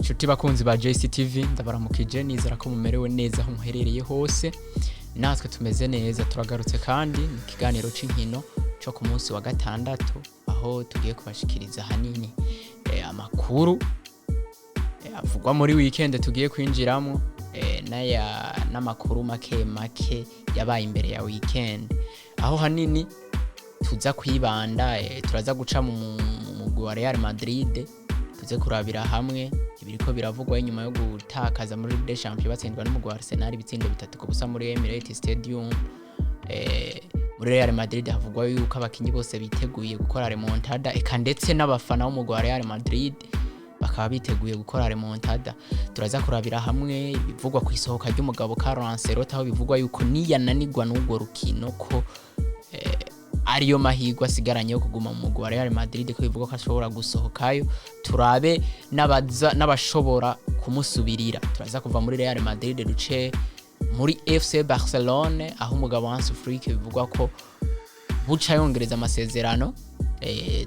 Inshuti bakunzi ba JCTV, ndabaramukije. Nizera ko mumerewe neza aho muherereye hose. Natwe tumeze neza. Turagarutse kandi mu kiganiro c'inkino co ku munsi wa gatandatu, aho tugiye kubashikiriza ahanini amakuru avugwa muri weekend tugiye kwinjiramo, n'aya n'amakuru make make yabaye imbere ya weekend, aho hanini tuza kwibanda, turaza guca mu mugwi wa Real Madrid, tuze kurabira hamwe ibiriko biravugwa inyuma yo gutakaza muri Ligue des Champions, batsindwa n'umugwi wa Arsenal ibitsindo 3-0 muri Emirates Stadium. Muri Real Madrid havugwa yuko abakinyi bose biteguye gukora remontada, eka ndetse n'abafana b'umugwi wa Real Madrid bakaba biteguye gukora remontada. Turaza kurabira hamwe ibivugwa ku isohoka ry'umugabo Carlo Ancelotti, aho bivugwa yuko niyananirwa n'urwo rukino ko ariyo mahirwe asigaranye yo kuguma mu mugwi wa Real Madrid, ko bivugwa ko ashobora gusohokayo. Turabe n'abaza n'abashobora kumusubirira. Turaza kuva muri Real Madrid duce muri FC Barcelone, aho umugabo Hans Flick bivugwa ko buca yongereza amasezerano.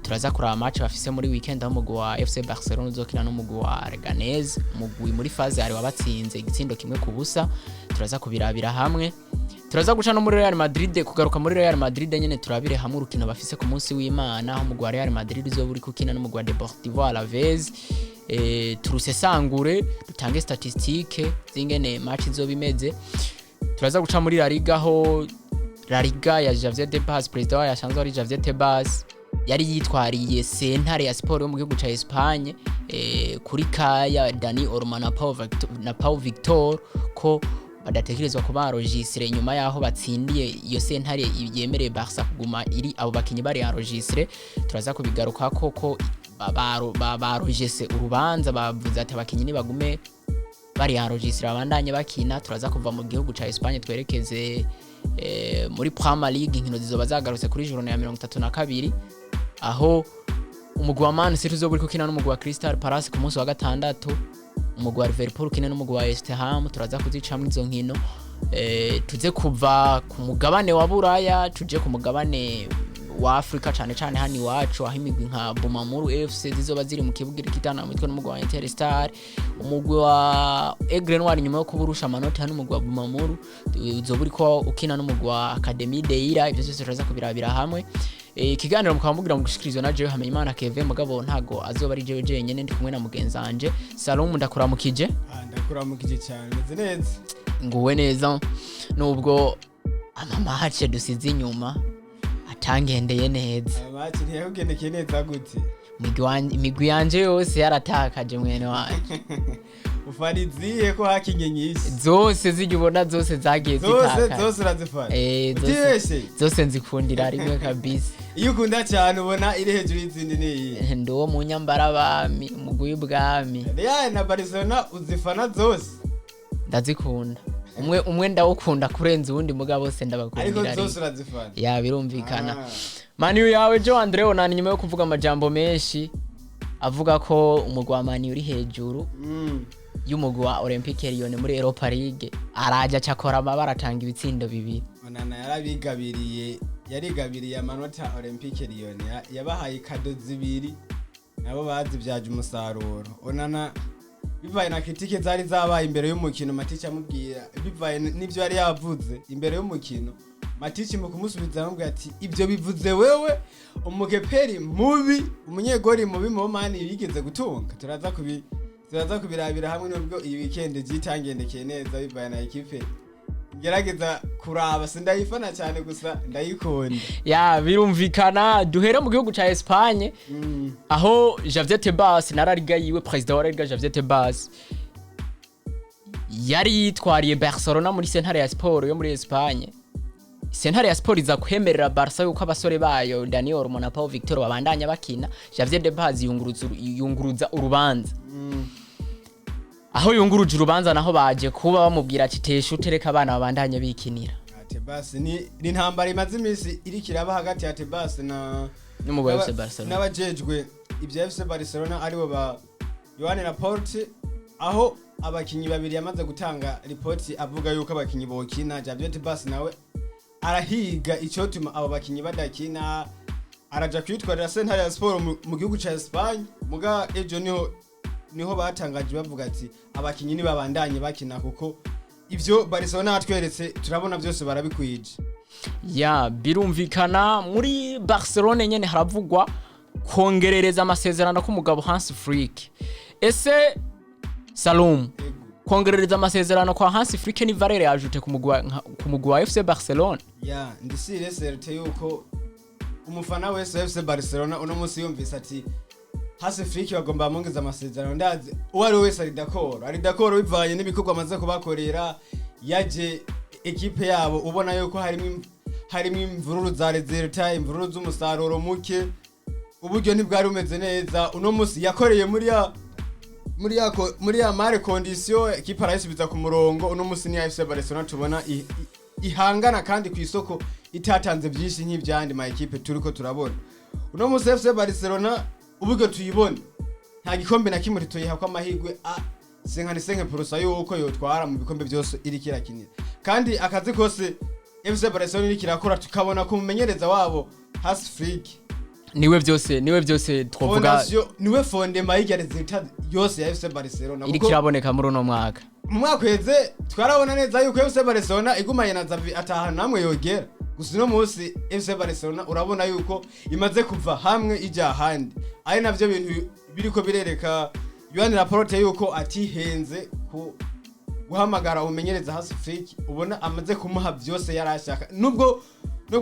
Turaza kuraba match bafise muri weekend, aho umugwi wa FC Barcelona uzokina n'umugwi wa Leganés, umugwi muri phase aller wabatsinze igitsindo 1-0. Turaza kubirabira hamwe. Turaza guca no muri Real Madrid, kugaruka muri Real Madrid nyene, turabire hamwe urukino bafise ku munsi w'Imana, aho umugwi wa Real Madrid uzoba uriko ukina n'umugwi wa Deportivo Alaves. Turusesangure, dutange statistique z'ingene match izoba imeze. Turaza guca muri La Liga, aho La Liga ya Javier Tebas, perezida wayo asanzwe ari Javier Tebas, yari yitwariye sentare ya siporo yo mu gihugu ca Espagne kuri kaya Dani Olmo na Pau Victor, ko badatekerezwa kuba enregistré inyuma yaho batsindiye iyo sentare yemereye Barca kuguma iri abo bakinyi bari enregistré. Turaza kubigaruka ko barojese urubanza, bavuze ati abakinyi nibagume bari enregistré, babandanye bakina. Turaza kuva mu gihugu ca Espagne twerekeze muri Premier League. Inkino zizoba zagarutse kuri journée ya 32, aho umugwi wa Man City uzoba uriko ukina n'umugwi wa Crystal Palace ku munsi wa gatandatu, umugwi wa Liverpool ukina n'umugwi wa West Ham. Turaza kuzicamwo izo nkino. Tuze kuva ku mugabane wa Buraya tuje ku mugabane wa Afrika, cane cane hano iwacu, aho imigwi nka Bumamuru FC zizoba ziri mu kibuga iriko itana mu mitwe n'umugwi wa Interstar. Umugwi wa Aigle Noir, nyuma yo kuburusha amanota n'umugwi wa Bumamuru, uzoba uriko ukina n'umugwi wa Academy Deira. Ivyo vyose turaza kubirabira hamwe. Ikiganiro mukaba mugira mu gushikirizwa na jewe Hamenyimana Keve, mugabo ntago azoba ari jewe jenyene, ndi kumwe na mugenzanje Salom. Ndakuramukije. Ah, ndakuramukije cyane, meze neza. Nguwe neza, nubwo ama match dusize inyuma atangendeye neza. Aya match ntiyakugendekeye neza gute? Imigwi yanje yose yaratakaje, mwene wanje. Ufana izihe ko hakinye nyinshi? Zose zijya ubona zose zagiye Zose? zitakara. Zose urazifana? Zose. Utibeshe? Zose nzikundira rimwe kabisa. Iyo ukunda cyane ubona iri hejuru y'izindi ni iyi? Ndi uwo mu nyambarabami, umugwi w'ibwami. Real na Barcelona uzifana zose? Ndazikunda, umwe umwe ndawukunda kurenza uwundi, mugabo bose Ariko ndabakundira zose rimwe. urazifana? Ya, birumvikana. Ah. Man U yawe, Joe Andre Onana, nyuma yo kuvuga amajambo menshi avuga ko umugwi wa Man U uri hejuru y'umugwi wa Olympique Lyon muri Europa League, araja acakora amabara, atanga ibitsindo bibiri. Onana yarabigabiriye, yarigabiriye amanota Olympique Lyon, yabahaye cadeau zibiri, nabo bazibyaje umusaruro. Onana, bivaye na critique zari zabaye imbere y'umukino, Matici amubwira, bivaye n'ivyo yari yavuze imbere y'umukino, Matici mu kumusubiza amubwira ati: "Ibyo bivuze wewe, umukeperi mubi, umunyegori mubi mu Man yigeze gutunga." Turaza kubirabira hamwe, nubwo iyi weekend ryitangendekeye neza bivaye na ekipe ngerageza kuraba, sindayifana cyane gusa ndayikunda. Ya, birumvikana. Duhere mu gihugu ca Espagne, aho Javier Tebas na La Liga yiwe, perezida wa La Liga Javier Tebas, yari yitwariye Barcelona muri sentare ya siporo yo muri Espagne. Sentare ya siporo iza kwemerera Barca yuko abasore bayo Dani Olmo na Pau Victor babandanya bakina. Javier Tebas yunguruza urubanza. Aho yunguruje urubanza naho baje kuba bamubwira ati: "Tesha utereka abana babandanye bikinira." Tebas ni intambara imaze iminsi iriko iraba hagati ya Tebas na n'umugwi wa FC Barcelona. N'abajejwe ibya FC Barcelona, aribo ba Joan Laporte, aho abakinyi babiri yamaze gutanga ripoti avuga yuko abakinyi bokina. Javier Tebas nawe arahiga icotuma abo bakinyi badakina, araja kwitwarira sentare ya siporo mu gihugu ca Espagne. Muga ejo niho Niho batangaje bavuga ati abakinyi nibabandanye bakina, kuko ivyo Barcelona yatweretse turabona byose barabikwije. Ya, birumvikana. Muri Barcelone nyene haravugwa kongerereza amasezerano k'umugabo Hans Flick. Ese Salum, Ego. kongerereza amasezerano kwa Hans Flick ni valeur ajoutée ku mugwi wa FC Barcelone? Ya, ndi sûr certain yuko umufana wese wa FC Barcelona uno munsi yumvise ati Hansi Flick bagomba bamwongeza amasezerano, ndazi uwo ari we wese ari d'accord, ari d'accord, bivanye n'ibikorwa amaze kubakorera. Yaje ekipe yabo ubona yuko harimo imvururu za résultats, imvururu z'umusaruro muke, uburyo ntibwari bumeze neza. Uno munsi yakoreye muri ya mare condition, ekipe arayisubiza ku murongo. Uno munsi ni ya FC Barcelona tubona ihangana kandi ku isoko itatanze byinshi nk'ibyandi ma ekipe turiko turabona. Uno munsi FC Barcelona uburyo tuyibona, nta gikombe na kimwe tuyiha ko amahirwe a 55% yuko yotwara mu bikombe byose iriko irakinira. Kandi akazi kose FC Barcelona iriko irakora, tukabona ku mumenyereza wabo Hans Flick. Niwe byose twovuga. Fondation, niwe fondement y'irya résultat yose ya FC Barcelona. Iriko Kuko iraboneka muri uno mwaka. Mu mwaka uheze twarabona neza yuko FC Barcelona igumanye na Xavi atahana namwe yogera. Gusa uno munsi FC Barcelona urabona yuko imaze kuva hamwe ijya ahandi, ari navyo bintu biriko birereka Joan Laporte yuko atihenze ku guhamagara umenyereza Hans Flick. Ubona amaze kumuha byose yari ashaka, nubwo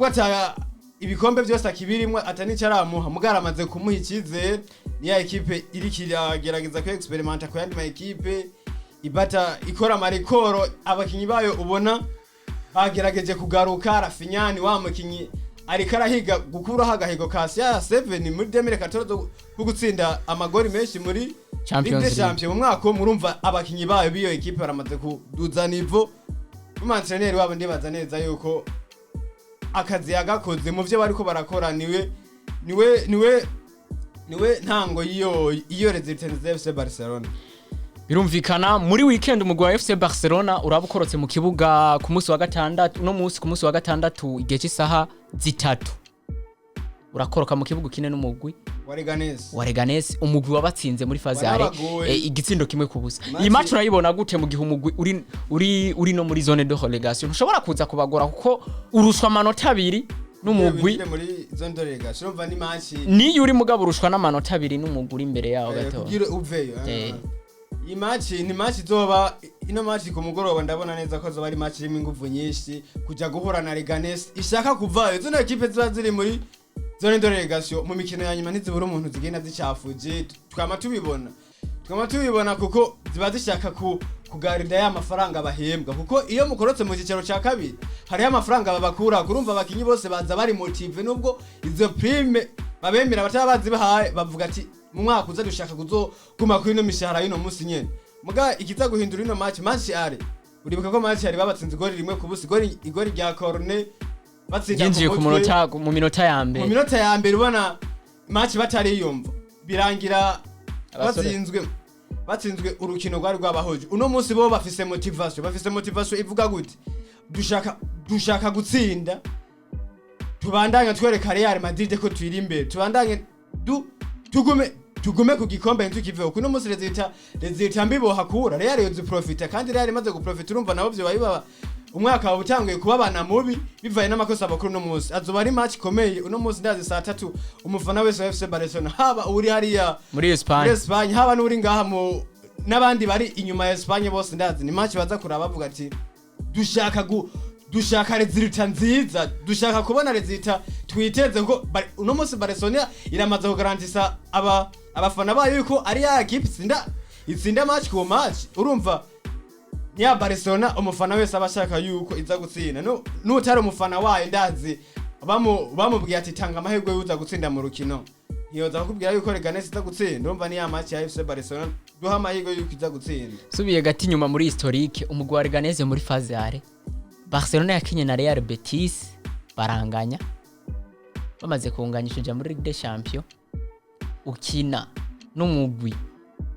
ata ibikombe byose akibirimwe, atanico aramuha, mugara amaze kumuha icyizere. Ni ya ekipe iriko iragerageza ku experimenta ku yandi ma ekipe, ibata ikora ama records. Abakinyi bayo ubona bagerageje kugaruka. Raphinha ni wa mukinyi ariko arahiga gukuraho agahigo ka CR7 muri 2014 ko gutsinda amagori menshi muri Champions Ligue des League. Champions mu mwaka umwe. Urumva abakinyi bayo b'iyo ekipe baramaze kuduza niveau. N'umantreneri wabo ndibaza neza yuko akazi yagakoze mu vyo bariko barakora. Niwe ntango y'iyo iyo résultat za FC Barcelona. Birumvikana. Muri weekend umugwi wa FC Barcelona uraba ukorotse mu kibuga ku munsi wa gatandatu. Uno munsi ku munsi wa gatandatu igihe cy'isaha 3 urakoroka mu kibuga ukine n'umugwi wa Leganes. Wa Leganes, umugwi wabatsinze muri phase aller Wanabagoye. Igitsindo 1-0. Iyi match urayibona gute mu gihe umugwi uri no muri zone de relégation ntushobora kuza kubagora, kuko urushwa amanota 2 n'umugwi? Winjire muri zone de relégation, urumva ni match Niyo uri mugabo urushwa n'amanota 2 n'umugwi uri imbere yawo gato. Kugira uveyo. Iyi match ni match izoba, ino match ku mugoroba ndabona neza ko azoba ari match irimo inguvu nyinshi, kuja guhura na Leganes ishaka kuvayo. Zino ekipe ziba ziri muri zone de relégation mu mikino ya nyuma ntizibura umuntu zigenda zicafuje. Twama tubibona kuko ziba zishaka ku kugarida ya mafaranga bahembwa, kuko iyo mukorotse mu cyicaro cya kabiri hariho amafaranga babakura. Kurumva abakinyi bose baza bari motivés, nubwo izo prime babemera bataba bazibahaye, bavuga ati mu mwaka uza dushaka kuzoguma kuri ino mishahara y'uno munsi nyene. Muga ikiza guhindura ino match aller, uribuka ko match aller babatsinze igori 1-0, igori rya corner batsinda Yinjiye ku mutwe. munota, mu minota ya Mu mbere. minota ya mbere, ubona match batariyumva, birangira batsinzwe urukino rwari rwabahoje. Uno munsi bo bafise motivation, bafise motivation ivuga gute? Dushaka gutsinda, tubandanye twereka Real Madrid ko tuyiri imbere, tubandanye du tugume ku gikombe ntitukiveho. Kuno munsi résultat mbi bohakura, Real yoziprofita, kandi Real imaze guprofita urumva nabo vyo biba umwaka wawe utanguye kubabana mubi bivaye n'amakosa bakuru. Uno munsi azoba ari match ikomeye. Uno munsi ndazi saa 3 umufana wese wa FC Barcelona, haba uri hariya muri muri Espagne, Espagne, haba n'uri ngaha mu n'abandi bari inyuma ya Espagne bose, ndazi ni match baza kuraba bavuga ati dushaka résultat nziza, dushaka kubona résultat twiteze, kuko uno munsi Barcelona iramaze kugarantisa abafana bayo yuko ari ya equipe itsinda match ku match. Urumva ni ya Barcelona umufana wese aba ashaka yuko iza gutsinda. Nutari umufana wayo, ndazi bamubwiye ati tanga amahirwe yuza gutsinda mu rukino, ntiyoza kukubwira yuko Leganes iza gutsinda. Urumva ni ya match ya FC Barcelona duha amahirwe yuko iza gutsinda. Subiye gati inyuma muri historique, umugwi wa Leganes muri phase aller, Barcelona yakinye na Real Betis baranganya. Bamaze kunganyisha ija muri Ligue des Champions, ukina n'umugwi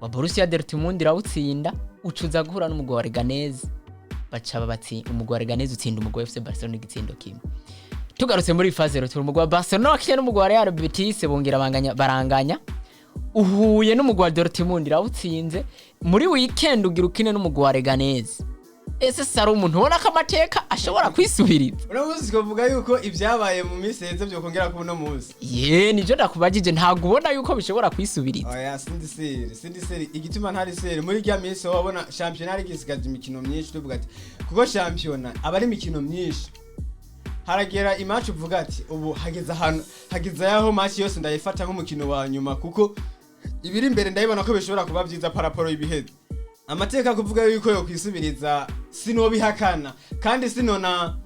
wa Borussia Dortmund irawutsinda, ucuza guhura n'umugwi wa Leganes, baca babatsi umugwi wa Leganes utsinda umugwi wa FC Barcelona igitsindo 1. Tugarutse muri phase retour, umugwi wa Barcelona wakinye n'umugwi wa Real Betis bongera banganya, baranganya. Uhuye n'umugwi wa Dortmund, irawutsinze. Muri weekend ugira ukine n'umugwi wa Leganés. Ese sari umuntu ubona ko amateka ashobora kwisubiriza? Uno munsi twavuga yuko ibyabaye mu minsi iheze byokongera kuba uno munsi? Ye, nivyo ndakubajije, ntabwo ubona yuko bishobora kwisubiriza? Oya, sindi sûr, sindi sûr. Igituma ntari sûr, muri rya minsi wabona shampiyona ari gisigaje imikino myinshi, tuvuga ati kuko shampiyona aba ari imikino myinshi, haragera i match uvuga ati ubu hageze ahantu, hageze aho match yose ndayifata nk'umukino wa nyuma, kuko ibiri imbere ndabibona ko bishobora kuba byiza par rapport y'ibiheze. Amateka kuvuga yuko yo kwisubiriza sinobihakana, kandi sinona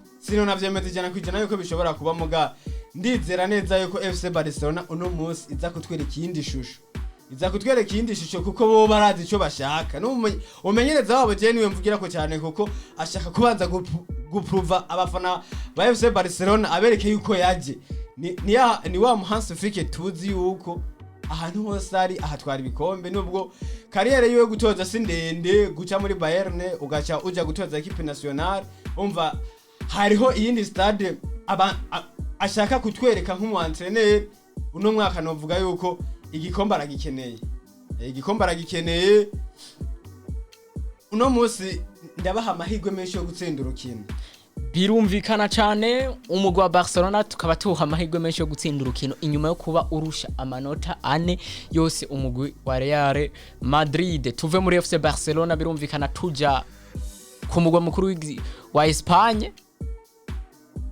vyemeza 100% yuko bishobora kuba. Muga ndizera neza yuko FC Barcelona uno munsi iza kutwereka iyindi shusho, iza kutwereka iyindi shusho, kuko bo barazi ico bashaka. Umumenyereza wabo je niwe mvugira ko cyane, kuko ashaka kubanza gupruva abafana ba FC Barcelona, abereke yuko yaje ni wa Hans Flick tuzi yuko ahantu hose ari ahatwara ibikombe, nubwo carrière yiwe gutoza si ndende, guca muri Bayern ugaca uja gutoza équipe nationale. Umva, hariho iyindi stade ashaka kutwereka nk'umu entraîneur. Uno mwaka novuga yuko igikombe aragikeneye. Igikombe aragikeneye. Uno munsi ndabaha amahirwe menshi yo gutsinda urukino. Birumvikana cyane. Umugwi wa Barcelona tukaba tuwuha amahirwe menshi yo gutsinda urukino inyuma yo kuba urusha amanota 4 yose umugwi wa Real Madrid. Tuve muri FC Barcelona, birumvikana, tuja ku mugwa mukuru wa Espagne,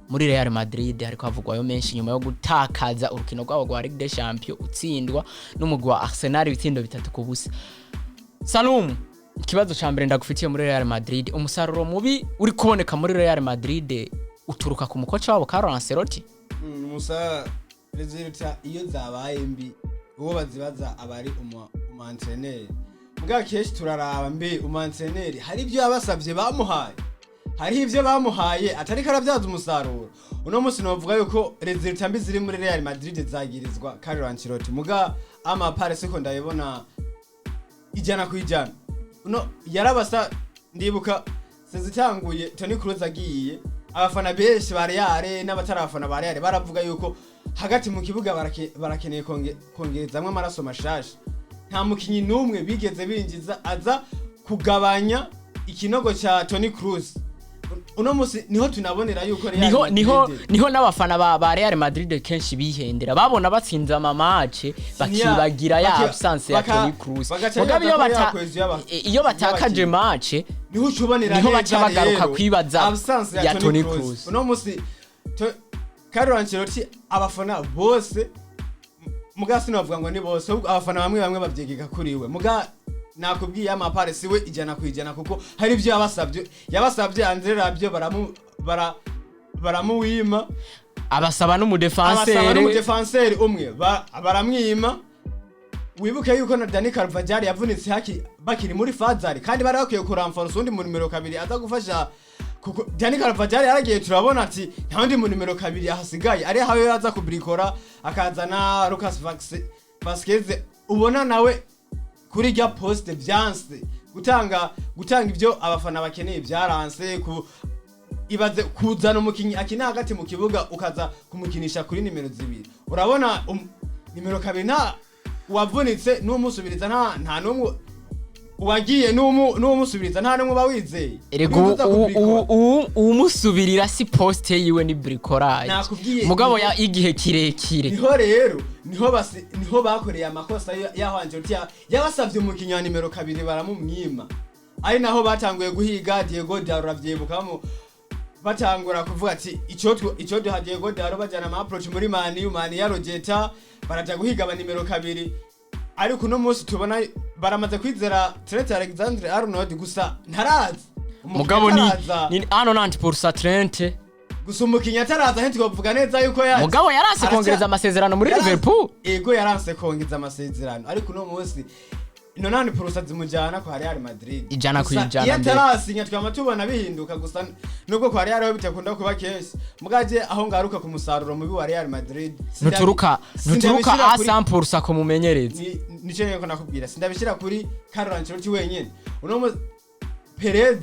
muri Real Madrid. Hariko havugwayo menshi nyuma yo gutakaza urukino rwabo rwa Ligue des Champions, utsindwa n'umugwi wa Arsenal ibitsindo 3-0. Salum, ikibazo ca mbere ndagufitiye muri Real Madrid: umusaruro mubi uri kuboneka muri Real Madrid uturuka ku mukoca wabo Carlo Ancelotti? Musa, résultats iyo zabaye mbi, uwo bazibaza aba ari umu entraîneur. Mugabo kenshi turaraba mbe umu entraîneur hari ibyo yabasavye bamuhaye, hariho ibyo bamuhaye atariko arabyaza umusaruro. Uno munsi novuga yuko résultats mbi ziri muri Real Madrid zagirizwa Carlo Ancelotti, muga amapare siko ndayibona 100%. Uno yarabasa, ndibuka saison itanguye Toni Kroos agiye, abafana benshi ba Real n'abatari abafana ba Real baravuga yuko hagati mu kibuga barakeneye kongerezamwo amaraso mashasha. Nta mukinyi n'umwe bigeze binjiza aza kugabanya ikinogo ca Toni Kroos. Uno musi niho tunabonera yuko Real Niho niho Madrid niho n'abafana ba Real Madrid kenshi bihendera, babona batsinze ama match bakibagira ya absence ya Toni Kroos. Bagaca Mugabo iyo bibaza ko bata yakwezi iyo batakaje y'abakinyi. match, Niho ucubonera niho neza baca bagaruka rero kwibaza absence ya ya Toni Toni Kroos. Kroos. Uno musi Carlo Ancelotti, abafana bose, muga sinavuga ngo ni bose, ahubwo abafana bamwe bamwe bavyegeka kuri we. Muga nakubwiye, amapare siwe 100%, kuko hari ibyo yabasabye Andre Rabiot baramuwima. Abasaba Abasaba n'umudefansere. N'umudefanseri umwe baramwima. Wibuke yuko na Dani Carvajal yavunitse bakiri muri Fazari, kandi bari bakwiye kuramforsa undi mu nimero 2 aza gufasha, kuko Dani Carvajal yaragiye, turabona ati nta wundi mu nimero 2 ahasigaye ari hawe aza kubrikora, akazana Lucas Vazquez, ubona nawe kuri rya poste vyanse gutanga ibyo abafana bakeneye, byaranse. Ku ibaze kuzana umukinyi akina hagati mu kibuga ukaza kumukinisha kuri nimero 2, urabona nimero 2 nta uwavunitse n'umusubiriza, nta n'umwe uwagiye n'umusubiriza, nta n'umwe uba wizeye. Erega Niba uza kubrikora. Umusubirira si poste yiwe, ni bricolage. Nakubwiye, mugabo ya igihe kirekire. Niho rero niho bakoreye amakosa y'aho Ancelotti yabasavye umukinyi wa nimero 2 baramumwima, ari naho batanguye guhiga Diego Dalot. Uravyibukamo batangura kuvuga ati ico duha Diego Dalot, bajana ama approach muri Man U, Man ya Rojeta, baraja guhiga aba nimero 2. Ariko uno munsi tubona baramaze kwizera Trent Alexander Arnold, gusa ntaraza. Umukinyi Mugabo ni ataraza. ni ano 90% Trent. Gusa umukinyi ataraza ntitwovuga neza yuko yaje. Mugabo yaranse kongereza amasezerano muri Liverpool. Ego, yaranse kongeza amasezerano, ariko uno munsi 90% zimujyana kwa Real Madrid. Ijana ku Gusa ijana iyo mbere. atarasinya twama tubona bihinduka, gusa nubwo kwa Real ho bitakunda kuba kenshi. Mugaje aho ngaruka ku musaruro mubi wa Real Madrid, Ntuturuka sindabishira a 100% ku mumenyereza. Nico niko nakubwira, sindabishira kuri Carlo Ancelotti wenyene. Uno Perez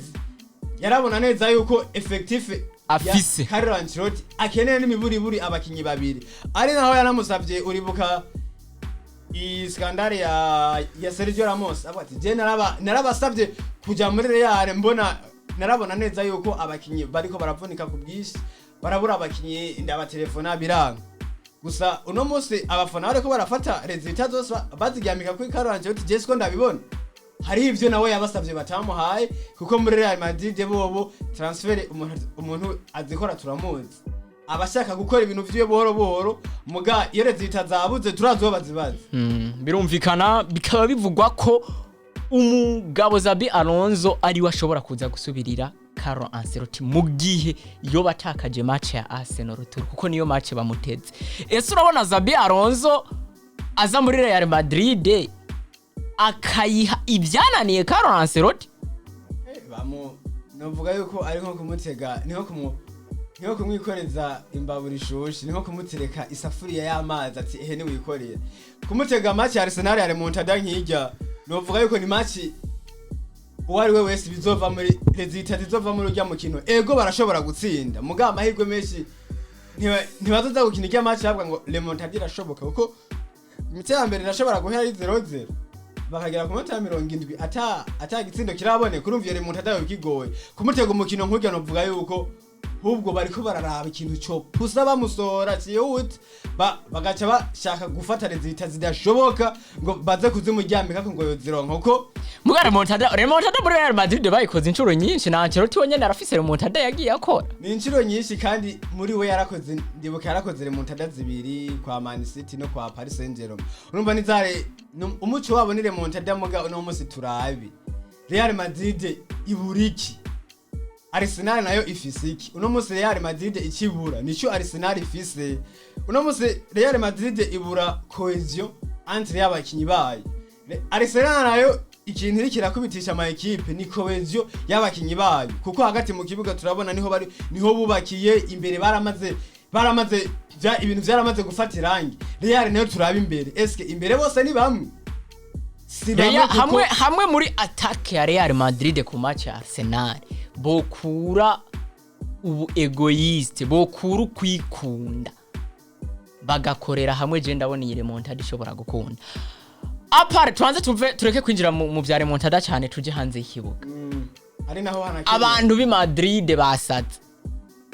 yarabona neza yuko effectif ya Afise. Carlo Ancelotti akeneye n'imiburiburi abakinyi babiri, ari naho yanamusavye, uribuka. Iyi scandale ya Sergio Ramos, avuga ati je narabasabye kuja muri Real, mbona narabona neza yuko abakinyi bariko baravunika ku bwinshi, barabura abakinyi, ndabatelefona biranga. Gusa uno munsi abafana bariko barafata résultats zose baziryamika kuri Carlo Ancelotti. Je siko ndabibona, hari ivyo nawe yabasavye batamuhaye, kuko muri Real Madrid bobo transfer umuntu azikora turamuzi, abashaka gukora ibintu vyiwe buhoro buhoro, muga iyo résultats zabuze turazi uwo bazibaza. Birumvikana, bikaba bivugwa ko umugabo Xabi Alonso ariwe ashobora kuza gusubirira Carlo Ancelotti mu gihe iyo batakaje match ya Arsenal retour, kuko niyo match bamuteze. Ese urabona Xabi Alonso aza muri Real Madrid akayiha ibyananiye Carlo Ancelotti? Bamu novuga yuko ari nko kumutega, ni nko kumwikoreza imbabura ishushe, ni nko kumutereka isafuriya y'amazi ati ehe niwikorere. Kumutega match ya Arsenal ya remontada nk'irya, novuga yuko ni match uwo ari we wese bizova muri résultats zizova muri urya mukino. Ego, barashobora gutsinda, muga amahirwe menshi ntibazoza gukina irya match bavuga ngo remontada irashoboka, kuko imiti ya mbere irashobora guhera ari 0-0, bakagera ku minota ya 70 ata gitsindo kiraboneka. Urumva iyo remontada yoba ikigoye kumutega umukino nk'urya. Novuga yuko ahubwo bariko bararaba ikintu co pusa bamusohora cyihuta, bagaca bashaka gufata résultats zidashoboka ngo baze kuzimuryamika ko ngo yozironka, kuko Muga remontada muri Real Madrid bayikoze inshuro nyinshi, na Ancelotti we nyene arafise remontada yagiye akora. Ni inshuro nyinshi, kandi muri we yarakoze, ndibuka yarakoze remontada zibiri kwa Man City no kwa Paris Saint-Germain. Urumva nizare umuco wabo ni remontada. Muga uno munsi turabi Real Madrid iburiki, Arsenal nayo ifise iki? Uno munsi Real Madrid ikibura nico Arsenal ifise. Uno munsi Real Madrid ibura cohésion entre y'abakinyi bayo. Arsenal nayo ikintu iriko irakubitisha ama équipe ni cohésion y'abakinyi bayo, kuko hagati mu kibuga turabona niho bari, niho bubakiye imbere, baramaze ibintu vyaramaze gufata irangi. Real nayo turaba imbere, eske imbere bose ni bamwe? Si bamwe. Real, hamwe muri attaque ya Real Madrid ku match ya Arsenal bokura ubu égoïste, bokura ukwikunda, bagakorera hamwe, je ndabona iyi remontada ishobora gukunda. À part tubanze tuve, tureke kwinjira mu vya remontada cyane, tuje hanze y'ikibuga. Ari naho hanakenewe. Abantu b'i Madrid basaze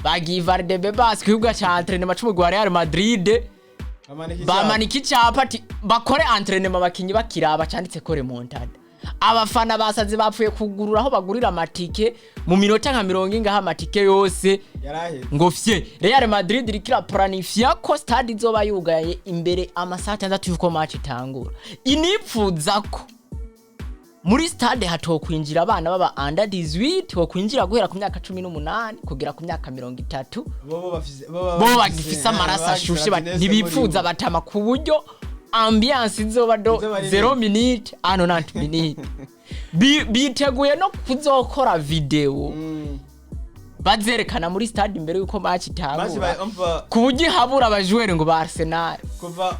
bagiye Valdebebas ku kibuga ca entraînement c'umugwi wa Real Madrid. Bamanika icyapa. Bamanika icyapa ati bakore entraînement abakinyi bakiraba, canditse ko remontada. Abafana basaze bapfuye kugurura aho bagurira amatike, mu minota nka mirongo ingahe amatike yose yaraheze. Ngo fye Real Madrid iriko iraplanifya ko stade izoba yugaye imbere amasaha 6 yuko match itangura. Inipfuza ko muri stade hatokwinjira abana baba under 18, hokwinjira guhera ku myaka 18 kugera ku myaka 30. Bobo bafise bo Bo bagifise amaraso ashushe, ntibipfuza batama, ku buryo ambiance izoba do Izoba ari 0 minute ano 90 minute. Biteguye no kuzokora video bazerekana muri stade imbere yuko match Match itangura, umva ku buryo ihabura abajoueur ngo ba Arsenal. Kuva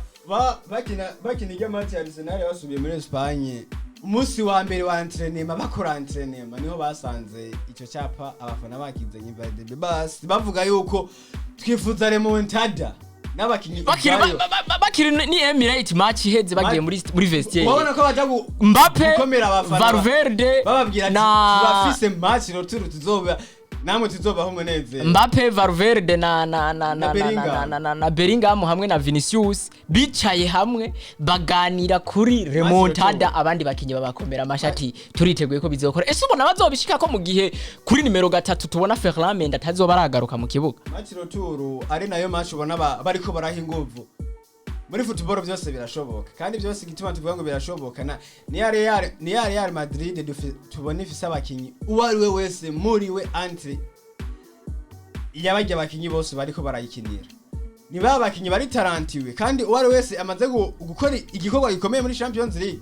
bakina irya match ya Arsenal basubiye muri Espagne, umunsi wa mbere wa entraînement, bakora entraînement, niho basanze icyo cyapa abafana bakizanye Valdebebas, bavuga yuko twifuza remontada n'abakinyi Bakiri ubwayo. bakiri ni Emirates, match iheze bagiye muri vestiaire. Urabona ko baja Mbappe, gukomera abafana Valverde bababwira ati na tubafise match retour, tuzoba namwe tuzobaho umunezero. Mbappe, Valverde na Na Bellingham. na Bellingham hamwe na Vinicius bicaye hamwe baganira kuri remontada, abandi bakinyi babakomera amashati, turiteguye ko bizokora. Ese ubona bazobishika ko mu gihe kuri nimero 3 tubona Ferland Mendy atazoba aragaruka mu kibuga? Match retour ari nayo match ubona bariko baraha inguvu. Muri football byose birashoboka, kandi byose igituma tuvuga ngo birashoboka na ni ya Real Madrid tubona ifise abakinyi uwo ari we wese muri we entre yabajya, abakinyi bose bariko barayikinira ni ba bakinyi bari talentueux, kandi uwo ari wese amaze gukora igikorwa gikomeye muri Champions League.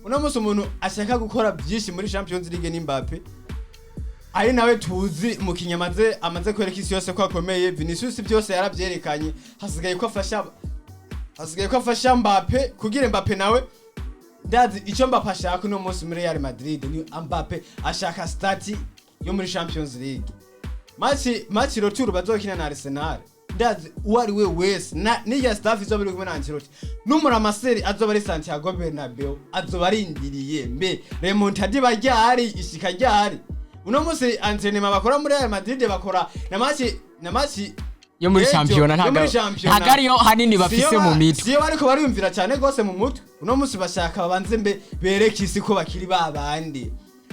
Uno munsi umuntu ashaka gukora byinshi muri Champions League ni Mbappe, ari nawe tuzi umukinyi amaze kwereka isi yose ko akomeye. Vinicius byose yarabyerekanye, hasigaye ko afasha Mbappe kugira Mbappe nawe, ndazi icyo Mbappe ashaka uno munsi muri Real Madrid ni Mbappe ashaka statut yo muri Champions League. Match retour bazokina na Arsenal, ndazi Ndazi uwo ari we wese n'iya staff izoba iri kumwe na Ancelotti n'umuramaseri azoba ari Santiago Bernabeu, azoba arindiriye mbe remontada iba ryari, ishika ryari. Uno munsi entraînement bakora muri Real Madrid, bakora na match yo muri ejo, shampiyona, yo ntago muri shampiyona. Ntago ariyo hanini bafise Siyo mu mitwe. Siyo bariko bariyumvira cyane rwose mu mutwe. Uno munsi bashaka babanze mbe bereke isi ko bakiri babandi,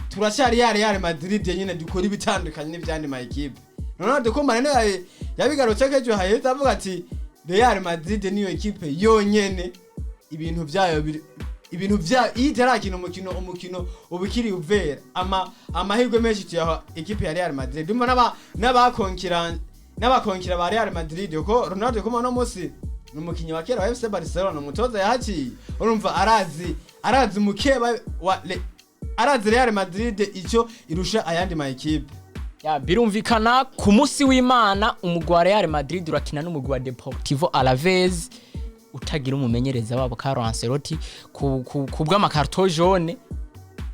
turacyari ya Real Madrid nyine, dukora ibitandukanye n'ibyandi ma équipe. Noneho dukumbane niyo yabigarutse ko ejo haheze avuga ati Real Madrid niyo équipe yonyene ibintu byayo ibintu bya iyo itarakina umukino uba ukiri uvera amahirwe menshi tuyaha équipe ya Real Madrid. Ndumva n'abakonkira ba Real Madrid, ko Ronaldo kuma no munsi ni umukinnyi wa kera wa FC Barcelona, umutoza yahaciye, urumva arazi umukeba wa arazi Real Madrid icyo irusha ayandi ma équipe. Ya, birumvikana, ku munsi w'Imana umugwi wa Real Madrid urakina n'umugwi wa Deportivo Alaves utagira umumenyereza wabo Carlo Ancelotti ku bw'amakarto jaune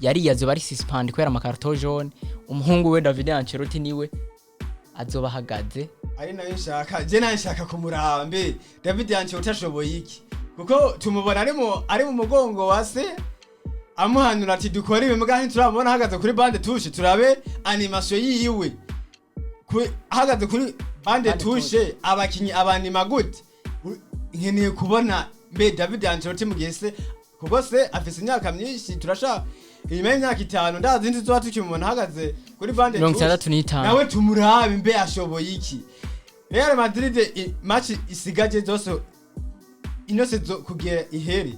yari yazoba ari suspend kubera amakarto jaune. Umuhungu we David Ancelotti niwe azoba ahagaze. Ari nayo nshaka, je nayo nshaka kumuraba mbe David Ancelotti ashoboye iki, kuko tumubona ari mu mugongo wa se amuhanura ati dukore ibi, mugahe nturamubona ahagaze kuri banc de touche, turabe animation yiwe ahagaze kuri bande Bande. Touche abakinyi abanima gute? Nkeneye kubona mbe David Ancelotti mu gihe se, kuko se afise imyaka myinshi, turashaka inyuma y'imyaka 5 ndazi nzi tuba tukimubona ahagaze kuri bande. 65. Nawe tumurabe mbe ashoboye iki. Real Madrid match isigaje zose ino saison kugira ihere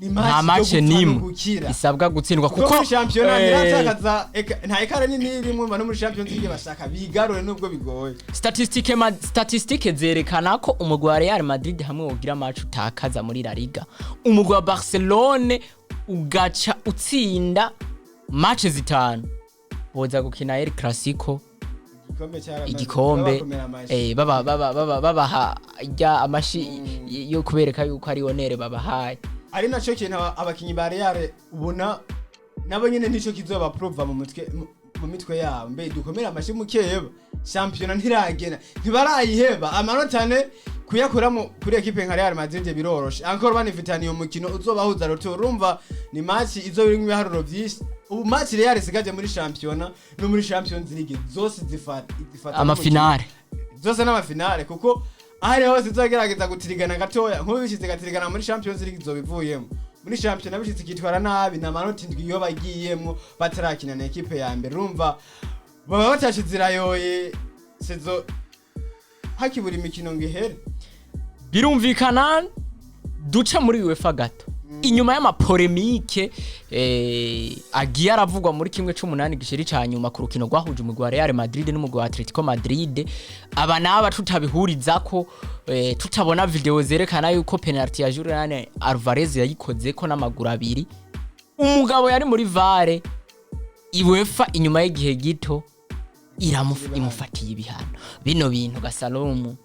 ni Nta match match yo gupfa no nimwe gukira. Isabwa gutsindwa. Kuko Kuko muri shampiyona ntiratakaza nta écart nini irimwo, no muri Champions League bashaka bigarure nubwo bigoye. Statistique zerekana ko umugwi wa Real Madrid hamwe wogira match utakaza muri La Liga, umugwi wa Barcelone ugaca utsinda match zitanu, boza gukina El Clasico. Igikombe cyaramaze Igikombe. bakomera amashi. Baba babaha rya amashi yo kubereka yuko ari honneur babahaye. Ari naco kintu abakinyi ba Real ubona nabo nyene nico kizoba prova mu mutwe, mu mitwe yabo, mbe dukomere amashi mukeba, shampiyona ntiragena, ntibarayiheba. Amanota ane kuyakuramo kuri équipe nka Real Madrid biroroshe, encore banifitaniye umukino uzobahuza retour. Urumva ni match izo birimo ibiharuro vyinshi. Ubu match Real isigaje muri shampiyona no muri Champions League zose zifata Amafinale. Zose n'amafinale, kuko ahari hose izogerageza gutirigana gatoya, nk'ubu bishize igatirigana muri Champions League izobivuyemo. Muri shampiyona bishitse ikitwara nabi, na manota 7 iyo bagiyemwo batarakina na équipe ya mbere, urumva baba batashe zirayoye saison hakibura imikino ngo ihere. Birumvikana, duca muri UEFA gato. Inyuma y'ama polémique agiye aravugwa muri kimwe c'umunani gishiri ca nyuma ku rukino rwahuje umugwi wa Real Madrid n'umugwi wa Atletico Madrid, aba n'aba tutabihurizako, tutabona video zerekana yuko penalty ya Julian Alvarez yayikozeko n'amaguru abiri, umugabo yari muri VAR. UEFA inyuma y'igihe gito imufatiye ibihano. Bino bintu gasalomu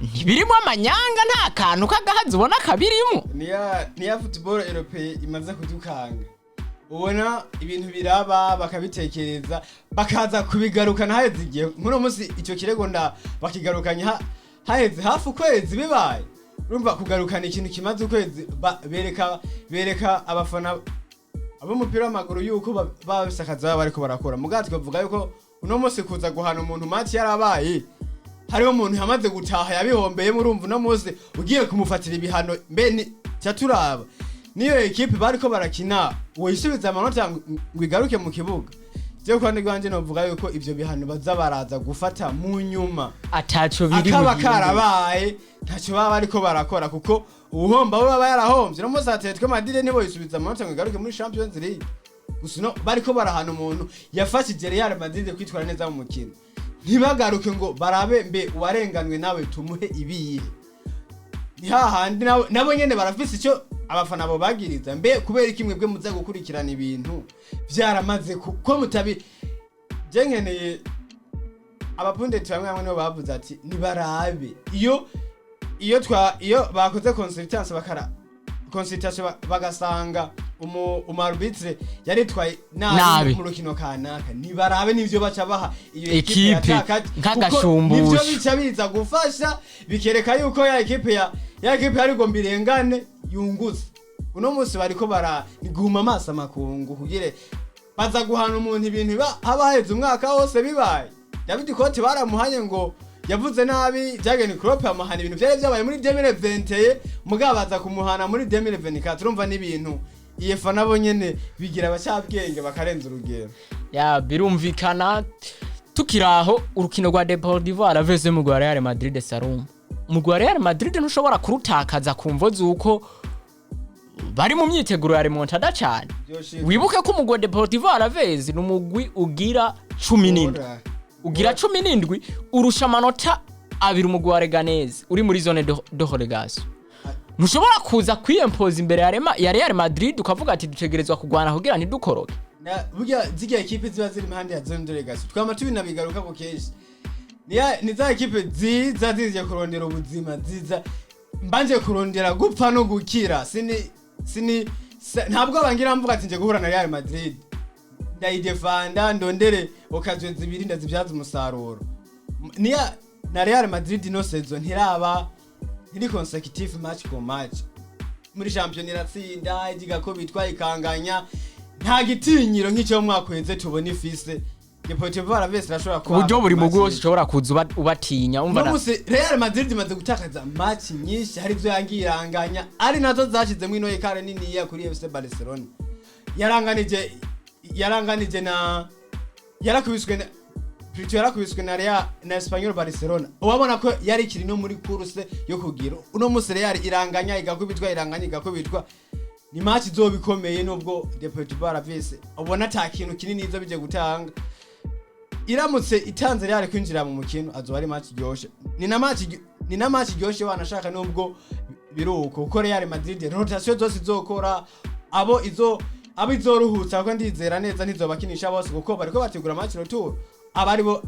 ntibirimo amanyanga, nta kantu k'agahazi ubona kabirimo. Niya football européen imaze kudukanga, ubona ibintu biraba bakabitekereza bakaza kubigarukana haheze igihe. Nk'uno munsi icyo kirego nda bakigarukanye haheze hafi ukwezi bibaye. Urumva kugarukana ikintu kimaze ukwezi, bereka abafana ab'umupira w'amaguru yuko babisakaza baba bariko barakora. Mugabo twavuga yuko uno munsi kuza guhana umuntu match yarabaye, hariho umuntu yamaze gutaha yabihombeyemo, urumva uno munsi ugiye kumufatira ibihano mbe ni cyaturaba niyo équipe bariko barakina woyisubiza amanota ngo igaruke mu kibuga. Je ku ruhande rwanje novuga yuko ivyo bihano baza baraza gufata mu nyuma ataco biri akaba buhindure. Karabaye ntacyo baba bariko barakora, kuko uwuhomba we baba yarahomvye. No munsi Atletico Madrid nibo yisubiza amanota ngo igaruke muri Champions League gusa, no bariko barahana umuntu yafashije Real Madrid kwitwara neza mu mukino, ntibagaruke ngo barabe mbe uwarenganwe nawe tumuhe ibihe. Ni hahandi nabo nyene barafise icyo abafana bo bagiriza, mbe kubera iki mwebwe muza gukurikirana ibintu vyaramaze ko mutabi. Je nkeneye abapundeti bamwe bamwe nibo bavuze ati nibarabe iyo bakoze consultance bakara consultation bagasanga umu arbitre yaritwaye nabi Nabi. mu rukino kanaka, nibarabe n'ivyo baca baha iyo Ekipe, yatakaje. nk'agashumbusho. Kuko nivyo bica biza gufasha, bikereka yuko ya ekipe yarigomba irengane yungutse. Uno munsi bariko bara niguma amaso amakungu kugire baza guhana umuntu ibintu haba haheze umwaka wose bibaye. David Cote baramuhanye ngo yavuze nabi Jurgen Klopp, amuhana ibintu vyari vyabaye muri 2021, mugabo baza kumuhana muri 2024. Urumva n'ibintu UEFA nabo nyene bigira abacabwenge bakarenza urugero. Ya, birumvikana. Tukiri aho, urukino rwa Deportivo Alaves mu rwa Real Madrid, Salum, umugwi wa Real Madrid ntushobora kurutakaza ku mvo z'uko bari mu myiteguro ya remontada cyane. Vyoshika. Wibuke ko umugwi wa Deportivo Alaves ni umugwi ugira 17. Ora. Ugira 17, urusha amanota 2 umugwi wa Leganés uri muri zone de relégation. Ntushobora kuza kwiyempoza imbere ya Real Madrid ukavuga ati dutegerezwa kurwana kugira ntidukoroke. Na burya zirya ekipe ziba ziri impande ya zone de relégation, twama tubinabigaruka ko kenshi, ni za ekipe ziza zije kurondera ubuzima, ziza mbanje kurondera gupfa no gukira. Sini ntabwo abangira mvuga ati nje guhura na Real Madrid, ndayidefanda, ndondere occasion zibiri ndazibyaza umusaruro. Niya na Real Madrid ino saison ntiraba ntiri consecutive match ku match. Muri shampiyona iratsinda, igakubitwa, ikanganya, nta gitinyiro nk'icyo mu mwaka uheze tubona ifise. Deportivo Alaves irashobora Ku buryo buri mugwi wose ushobora kuza ubatinya umva uno munsi Real Madrid imaze gutakaza match nyinshi, hari ibyo yangiranganya, ari nazo zashizemo ino écart niniya kuri FC Barcelona. Yaranganije na yarakubiswe na plutôt yarakubiswe na Real na Espanyol Barcelona, ubabona ko yari ikiri no muri course yo kugira. Uno munsi Real iranganya, igakubitwa, iranganya, igakubitwa. Ni match izoba ikomeye, nubwo Deportivo Alaves ubona ata kintu kinini izo bije gutanga. Iramutse itanze Real kwinjira mu mukino, azoba ari match iryoshe. Ni na match iryoshe wanashaka, nubwo biruko kuko Real Madrid rotation zose izokora, abo izoruhutsa, kuko ndizera neza ntizobakinisha bose, kuko bariko bategura match retour. Abari bo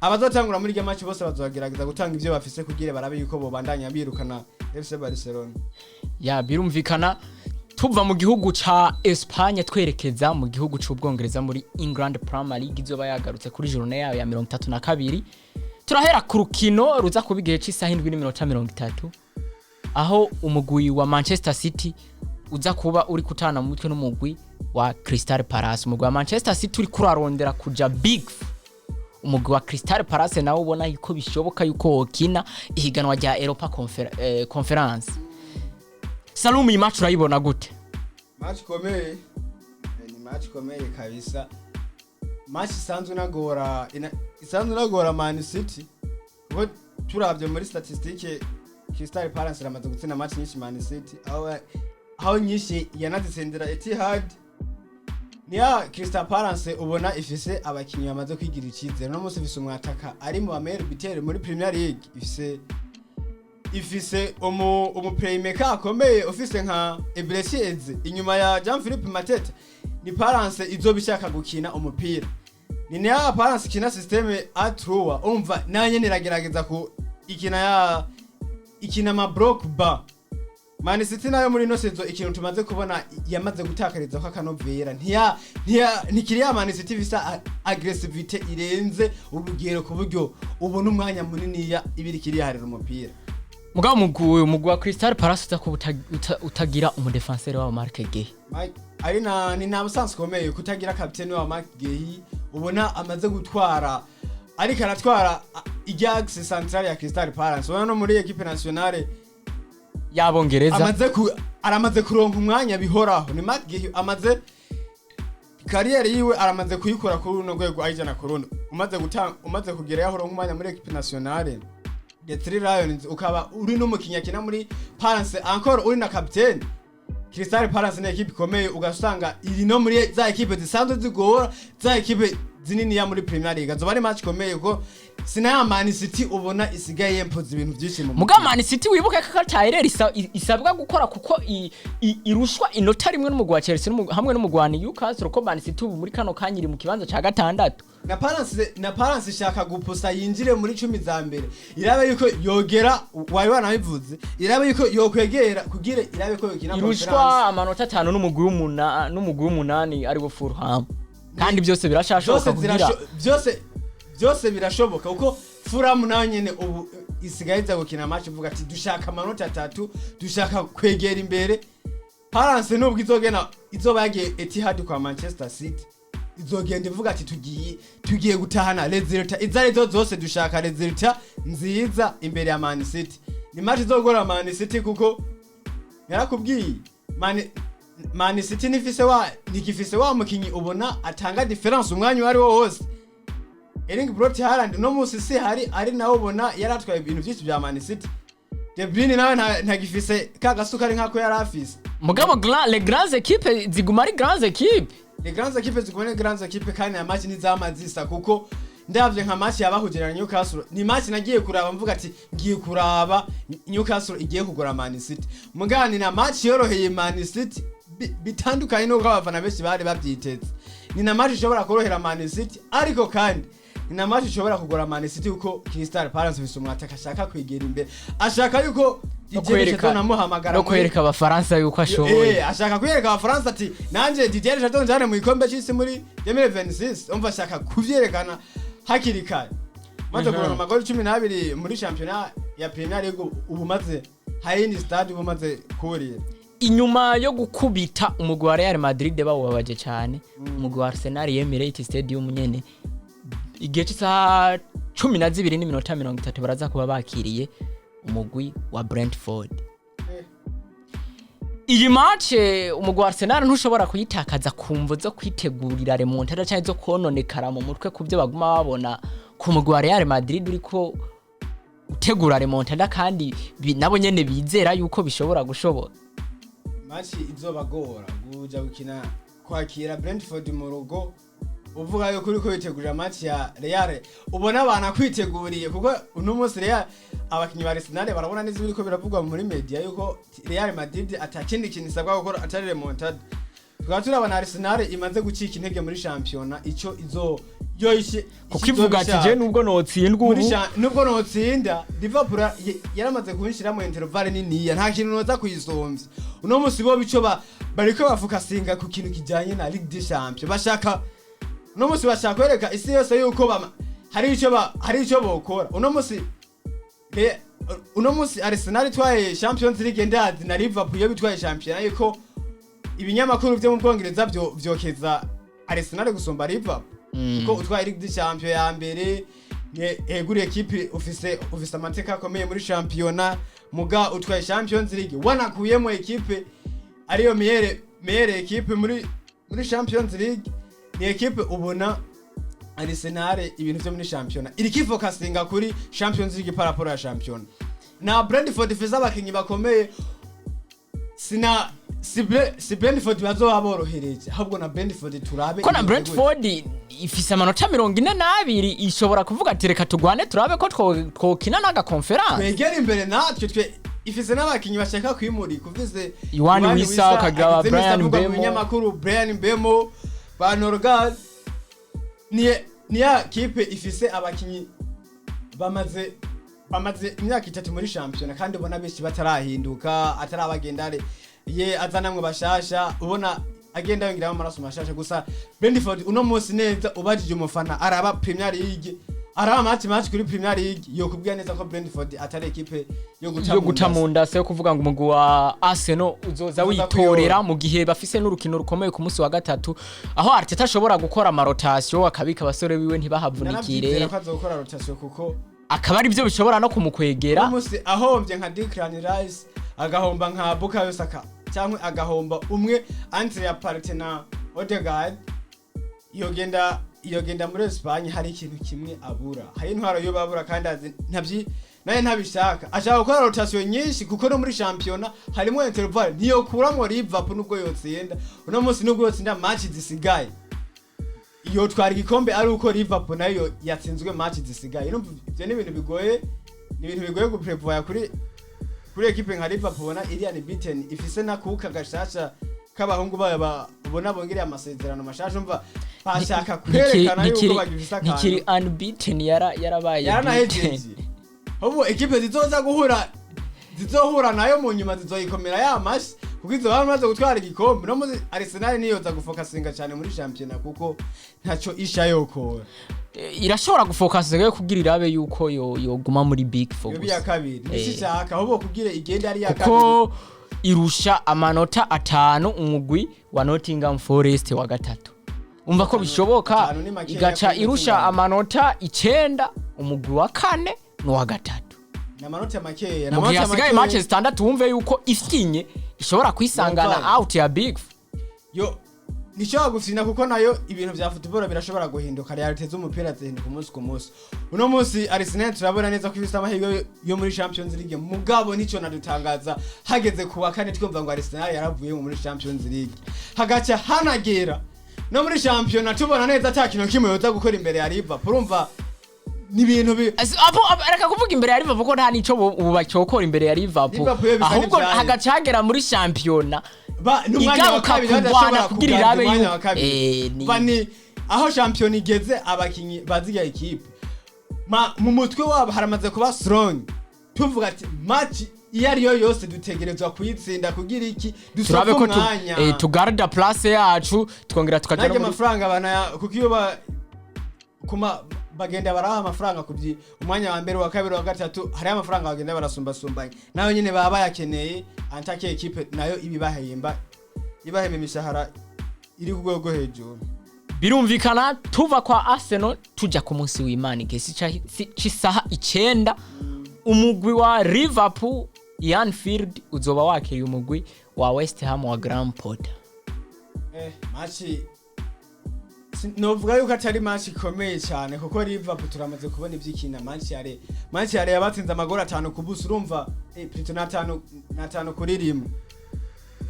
abazotangura muri iryo match bose bazogerageza gutanga ivyo bafise kugira barabe yuko bobandanya birukana FC Barcelona. Ya, birumvikana. Tuva mu gihugu ca Espagne twerekeza mu gihugu c'Ubwongereza, muri England Premier League izoba yagarutse kuri journée yayo ya 32. Turahera ku rukino ruza kuba igihe c'isaha 7:30, aho umugwi wa Manchester City uza kuba uri kutana mu mutwe n'umugwi wa Crystal Palace. Umugwi wa Manchester City uri kurarondera kuja Big Four. Umugwi wa Crystal Palace nawe ubona yuko bishoboka yuko wokina ihiganwa rya Europa Conference. Salum, iyi match urayibona gute? Match ikomeye. Ni match ikomeye kabisa, match isanzwe inagora, isanzwe inagora Man City, kuko turavye muri statistique Crystal Palace iramaze gutsinda match nyinshi Man City, aho nyinshi yanazitsindira Etihad. Niya Crystal Palace ubona ifise abakinyi bamaze kwigira icizere. No munsi ifise umwataka ari mu ba meilleur muri Premier League, ifise umu playmaker akomeye, ufise nka Eberechi Eze inyuma ya Jean-Philippe Mateta. Ni Palace izoba ishaka gukina umupira, ni niya Palace ikina système à trois. Umva, nayo nyene iragerageza ku ikina ya ikina ama bloc bas. Man City nayo muri ino saison, ikintu tumaze kubona, yamaze gutakariza ko akanovera ntiya ntikiri ya Man City ifise agressivité irenze urugero, ku buryo ubona umwanya munini ya ibiri kiriharira umupira. Mugabo umugwi wa Crystal Palace uza kuba utagira umudefenseur wabo Marc Guehi. Ari na ni na absence ikomeye kutagira kapiteni wa Marc Guehi, ubona amaze gutwara, ariko aratwara irya axe centrale ya Crystal Palace. Ubona no muri équipe nationale y'Abongereza aramaze kuronka umwanya bihoraho. Ni Marc Guehi amaze carrière yiwe, aramaze kuyikora kuri runo rwego ayijana ku rundi. Umaze kugera yaho uronka umwanya muri équipe nationale the Three Lions, ukaba uri n'umukinnyi akina muri Palace, encore uri na capitaine. Crystal Palace ni équipe ikomeye, ugasanga iri no muri za équipe zisanzwe zigora, za équipe. zininiya muri Premier League. Azoba ari match ikomeye kuko sinaya Man City ubona isigaye yempoza ibintu byinshi mu Muga Man City, wibuke ko atayerera isabwa gukora, kuko irushwa inota rimwe n'umugwi wa Chelsea hamwe n'umugwi wa Newcastle, ko Man City ubu muri kano kanya iri mu kibanza ca gatandatu. Na Palace ishaka gupusa yinjire muri 10 za mbere, irabe yuko yogera, wari wanabivuze, irabe yuko yokwegera kugira irabe ko yokina Irushwa conference. amanota 5 n'umugwi w'umunani ari wo Fulham, kandi byose birashashoboka Byose kugira byose birashoboka, kuko Fulham nayo nyene ubu isigaye iza gukina match ivuga ati dushaka amanota atatu, dushaka kwegera imbere. Palace nubwo izogena izoba yagiye Etihad kwa Manchester City, izogenda ivuga ati tugiye gutahana résultat izo arizo zose, dushaka résultat nziza imbere ya Man City. Ni match izogora Man City, kuko yarakubwiye Man City nifise wa ntigifise wa mukinyi ubona atanga différence umwanya uwo ari wo wose. Erling Braut Haaland no musi si hari ari nawe ubona yaratwaye ibintu byinshi bya Man City. De Bruyne nawe ntagifise ka gasukari nkako yari afise. Mugabo les grandes équipes ziguma ari grandes équipes. Les grandes équipes ziguma ari grandes équipes, kandi aya match ntizama zisa, kuko ndavye nka match yabahuje na Newcastle, ni match nagiye kuraba mvuga ati ngiye kuraba Newcastle igiye kugura Man City, mugani na match yoroheye Man City bitandukanye nuko abafana benshi bari babyiteze. Ni na match ishobora korohera Man City, ariko kandi ni na match ishobora kugora Man City, kuko Crystal Palace ifise umwataka ashaka kwegera imbere, ashaka yuko No Didier kwereka Deschamps amuhamagara no kwereka abafaransa yuko ashoboye. Ashaka kwereka abafaransa ati nanje Didier Deschamps njane mu gikombe c'isi muri 2026. Umva, ashaka kuvyerekana hakiri kare maze kuronka amagoli 12 muri championnat ya Premier League, ubu maze hayindi stade ubu maze kurira. Inyuma yo gukubita umugwi wa Real Madrid bawubabaje cyane, umugwi wa Arsenal Emirates Stadium nyene, igihe cy'isaha 12:30 baraza kuba bakiriye umugwi wa Brentford. Iyi match umugwi wa Arsenal ntushobora kuyitakaza ku mvo zo kwitegurira remontada cyangwa zo kononekara mu mutwe ku byo baguma babona ku mugwi wa Real Madrid uriko utegura remontada, kandi nabo nyene bizera yuko bishobora gushoboka. Match izobagora kuja gukina kwakira Brentford mu rugo, uvuga yuko uriko witegurira match ya Real, ubona abantu kwiteguriye, kuko uno munsi Real, abakinyi ba Arsenal barabona neza ibiriko biravugwa muri media yuko Real Madrid atakindi kintu isabwa gukora atari remontada. Tukaba turabona Arsenal imaze gucika intege muri championnat, ico izo yo ishe Kuko ivuga ati je nubwo notsindwa muri ubu nubwo notsinda Liverpool yaramaze kunshiramo intervalle niniya, nta kintu noza kuyisomvya. Uno musi bo bico bariko bafokasinga ku kintu kijanye na Ligue des Champions. Bashaka uno musi bashaka kwereka isi yose yuko hari ico bokora. Uno musi Arsenal itwaye Champions League, ndazi na Liverpool iyo bitwaye championnat yuko ibinyamakuru vyo mu Bwongereza vyo vyokeza Arsenal gusumba Liverpool, kuko utwaye Ligue des Champions ya mbere eguriye ekipe ufise amateka akomeye muri championnat, muga utwaye Champions League wanakuyemo ekipe ariyo meilleure équipe muri Champions League. Ni ekipe ubona Arsenal ibintu vyo muri championnat iriko ifokasinga kuri Champions League par rapport ya championnat. Na Brentford ifise abakinyi bakomeye, sina si Brentford bazoba borohereje, ahubwo na Brentford turabe Ko na imeze gute. Brentford ifise amanota 42, ishobora kuvuga ati reka tugwane turabe ko twokina n'aga conference. Twegera imbere natwe twe ifise n'abakinyi bashaka kwimurika, ufise Yoane Wissa, ukagira agize imisi Bryan avugwa mu Mbeumo. binyamakuru, Bryan Mbeumo ba Norgard. Ni ya kipe ifise abakinyi bamaze imyaka 3 muri shampiyona, kandi ubona benshi batarahinduka, atarabagenda ye azanamwe bashasha, ubona agenda yongeramo amaraso mashasha. Gusa Brentford uno munsi neza ubajije umufana araba Premier League, araba match kuri Premier League, yokubwira neza ko Brentford atari ekipe yo guta yo guta mu mu nda, se yo kuvuga ngo umugwi wa Arsenal uzoza Uzoza witorera kuyora. mu gihe bafise n'urukino rukomeye ku munsi wa gatatu, aho Arteta ashobora gukora ama rotation akabika abasore biwe ntibahavunikire. Nanavyizera ko azokora rotation, kuko Akaba ari byo bishobora no kumukwegera. uno munsi ahombye nka Declan Rice, agahomba nka Bukayo Saka, cyangwa agahomba umwe entre ya Partey na Odegaard, yogenda muri Espagne hari ikintu kimwe abura, hari intwaro yo babura, kandi azi ntavyi naye ntabishaka, ashaka gukora rotation nyinshi, kuko no muri championnat harimo intervalle ntiyokuramwo Liverpool nubwo yotsinda uno munsi, nubwo yotsinda match zisigaye. Yotwara igikombe ari uko Liverpool nayo yatsinzwe match zisigaye. Urumva ivyo ni ibintu bigoye, ni ibintu bigoye guprevoya kuri ekipe nka Liverpool, ubona iriya unbeaten, ifise n'akuka gashasha k'abahungu bayo ubona bongereye amasezerano mashasha. Umva, bashaka kwerekana yuko bagifise akantu. Ntikiri unbeaten, yarabaye beaten. Yaranahejeje. Ahubwo ekipe zizoza guhura, zizohura nayo mu nyuma, zizoyikomera ya mashi, kuko izo bamaze gutwara igikombe. No muri Arsenal niyoza gufokasinga cyane muri championnat, kuko ntaco isha yokora. Irashobora gufokasinga kugira irabe yuko yoguma muri big four yoba iya gusa. Kabiri nico ishaka, ahubwo kugira igende ari iya kabiri. Kuko irusha amanota 5 umugwi wa Nottingham Forest wa gatatu. Umva ko bishoboka. 5 ni makeya Igaca kuri irusha Nottingham. amanota 9 umugwi wa kane n'uwa gatatu. Ni amanota makeya, ni Mu gihe amanota hasigaye makeya. match 6, wumve yuko ifyinye ishobora kwisangana Yumva. out ya big four. Yo ntishobora gufina, kuko nayo ibintu vya football birashobora guhinduka. Réalité z'umupira zihinduka umunsi ku munsi. Uno munsi Arsenal turabona neza ko ifise amahirwe yo muri Champions League, mugabo nico nadutangaza hageze ku wa kane twumva ngo Arsenal yaravuye muri Champions League, hagaca hanagera no muri championnat tubona neza ata kintu kimwe yoza gukora imbere ya Liverpool. Urumva ni ibintu bi Apo reka kuvuga imbere ya Liverpool, ko nta nico ubu bacyokora imbere ya Liverpool. Liverpool yo bisa Ahubwo n'ivyayo. hagaca hagera muri shampiyona Ba n'umwanya wa igaruka kabiri kurwana badashobora kugira kugarda irabe umwanya wa kabiri. Ba ni aho shampiyona igeze, abakinyi baziga ekipe ma mu mutwe wabo haramaze kuba strong, tuvuga ati match iyo ariyo yose dutegerezwa kuyitsinda kugira iki turabe dusofe ko umwanya tugarda place yacu, twongera tukaja nanjye no muri amafaranga banaya, kuko iyo ba kuma bagenda baraha amafaranga kubyi umwanya wa mbere, wa kabiri, wa gatatu, hariho amafaranga bagenda barasumbasumbanya, nayo nyine baba bayakeneye. Antake ekipe nayo ibibahemba, ibahemba imishahara iri ku rwego rwo hejuru. Birumvikana, tuva kwa Arsenal tuja ku munsi w'Imana igihe c'isaha 9, umugwi wa Liverpool i Anfield uzoba wakiriye umugwi wa West Ham wa Graham Potter. Match novuga yuko atari match ikomeye cyane, kuko Liverpool turamaze kubona ivyikina match yare match yare yabatsinze amagoro 5-0. Urumva, plutôt na 5-1.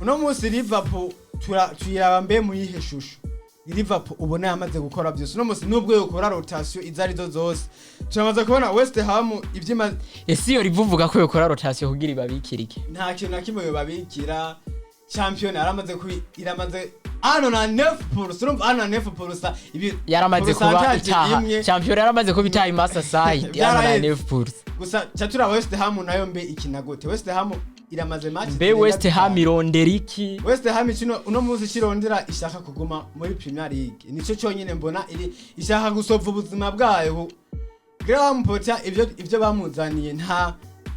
Uno munsi Liverpool tuyiraba mbe mu yihe shusho? Ni Liverpool ubona yamaze gukora byose. Uno munsi nubwo yokora rotation izo arizo zose, turamaze kubona West Ham ivyima. Ese iyo rivuga ko yokora rotation kugira ibabikirike? Nta kintu na kimwe yobabikira. Champion yaramaze kubi, iramaze ano na 9%. Urumva ano na 9% ibi Yaramaze kuba pourcentage itaha imwe. Champion yaramaze kuba itaha imasasayidi ano na Byaraheze. 9%. Gusa chatura West Ham nayo mbe ikina gute? West Ham iramaze match Mbe zirenga West Ham 5. irondera iki? West Ham kino uno munsi kirondera, ishaka kuguma muri Premier League, nico cyonyine mbona iri ishaka gusova ubuzima bwayo. Graham Potter ivyo bamuzaniye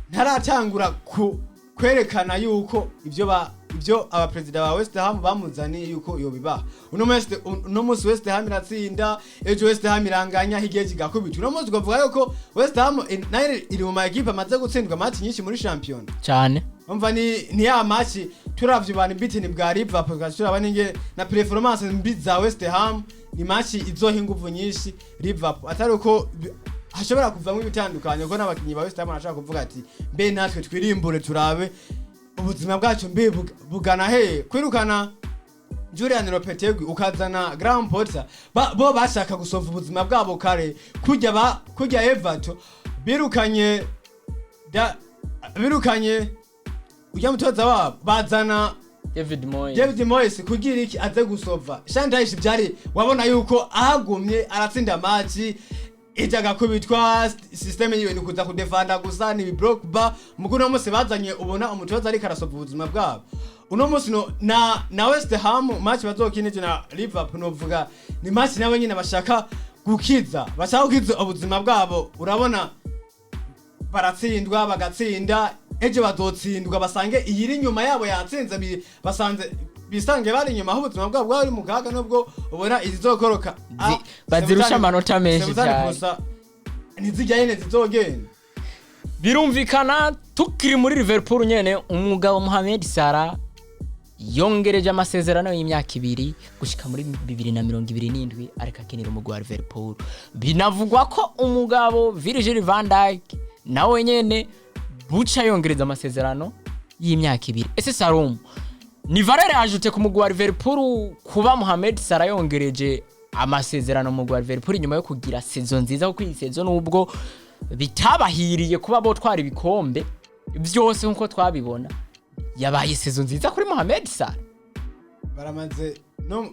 ntaratangura ku kwerekana yuko ivyo abaperezida ba West Ham bamuzaniye yuko yobibaha. Uno munsi West Ham iratsinda, ejo West Ham iranganya, higihe kigakubita. Uno munsi ukavuga yuko West Ham nayo iri mu ma equipe amaze gutsindwa match nyinshi muri champion. Cyane. Umva, ni ya match turavye abantu unbeaten bwa Liverpool, turaba ninge na performance mbi za West Ham, ni match izoha inguvu nyinshi Liverpool, atari uko hashobora kuvamwo ibitandukanye, kuko n'abakinyi ba West Ham barashobora kuvuga ati mbe natwe twirimbure turabe ubuzima bwacu mbe bugana he. Kwirukana Julian Lopetegui ukazana Graham Potter, bo bashaka gusova ubuzima bwabo kare, kurya Everton birukanye birukanye ujya mutoza wabo bazana David Moyes. David Moyes, kugira iki? Aze gusova Sean Dyche. Byari wabona yuko ahagumye aratsinda match ijya agakubitwa, système yiwe ni kuza kudefanda gusa, ni block ba. Mugu uno munsi bazanye, ubona umutoza ariko arasova ubuzima bwabo. Uno munsi no, na West Ham match bazokina ejo na Liverpool, novuga ni match nabo nyine bashaka gukiza, bashaka gukiza ubuzima bwabo. Urabona baratsindwa bagatsinda, ejo bazotsindwa basange iyiri inyuma yabo yatsinze, basanze bisange bari inyuma, aho ubuzima bwabo bwari mu kaga, nubwo ubona izizokoroka Bazirusha amanota menshi cyane. Ntizijya nyene zizogenda. Birumvikana, tukiri muri Liverpool nyene, umugabo Mohamed Salah yongereje amasezerano y'imyaka 2 gushika muri 2027, ariko akinira umugwi wa Liverpool. Binavugwa ko umugabo Virgil van Dijk nawe nyene buca yongereza amasezerano y'imyaka 2. Ese Salom, ni valeur ajoutée ku mugwi wa Liverpool kuba Mohamed Salah yongereje Amasezerano mu wa Liverpool nyuma yo kugira saison nziza, kuko iyi saison nubwo bitabahiriye kuba botwara ibikombe byose nkuko twabibona, yabaye saison nziza kuri Mohamed Salah. Baramaze no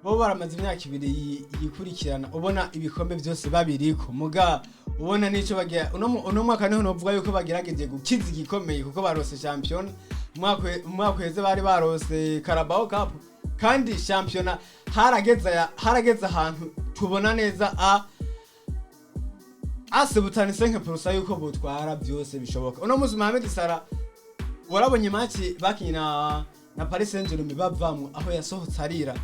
bo baramaze imyaka 2 yikurikirana ubona ibikombe byose babiriko, muga ubona nico bagira uno mwaka niho novuga yuko bagerageje gukiza igikomeye, kuko barose champion umwaka uheze bari barose Carabao Cup, kandi championa harageze ahantu tubona neza a 75% yuko botwara byose bishoboka. Uno munsi Mohamed Salah warabonye match bakinye na Paris Saint-Germain bavamwo aho yasohotse arira.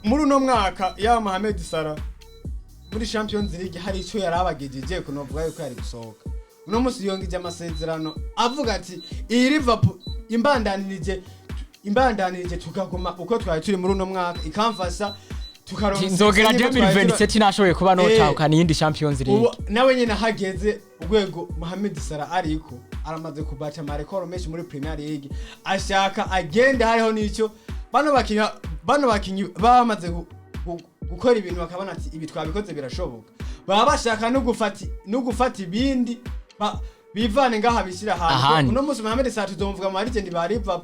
Muri uno mwaka ya Mohamed Salah muri Champions League hari icyo yarabagejeje kunovuga yuko yari gusohoka. Uno munsi yongeje amasezerano avuga ati iyi Liverpool imbandanirije tukaguma uko twari turi muri uno mwaka, ikamfasha tukaronka nzogera niba twari 2027 nashoboye kuba notahukana iyindi Champions League. Ubu nawe nyine hageze urwego Mohamed Salah ariko aramaze kubaca amarekoro menshi muri Premier League, ashaka agende hariho n'icyo bano bakinyi bamaze gukora ibintu bakabona ati ibi twabikoze birashoboka, baba bashaka no gufata ibindi bivane ngaha bishyira Ahandi. ahantu. Uno munsi Mohamed Salah tuzomuvuga mu legend ba Liverpool,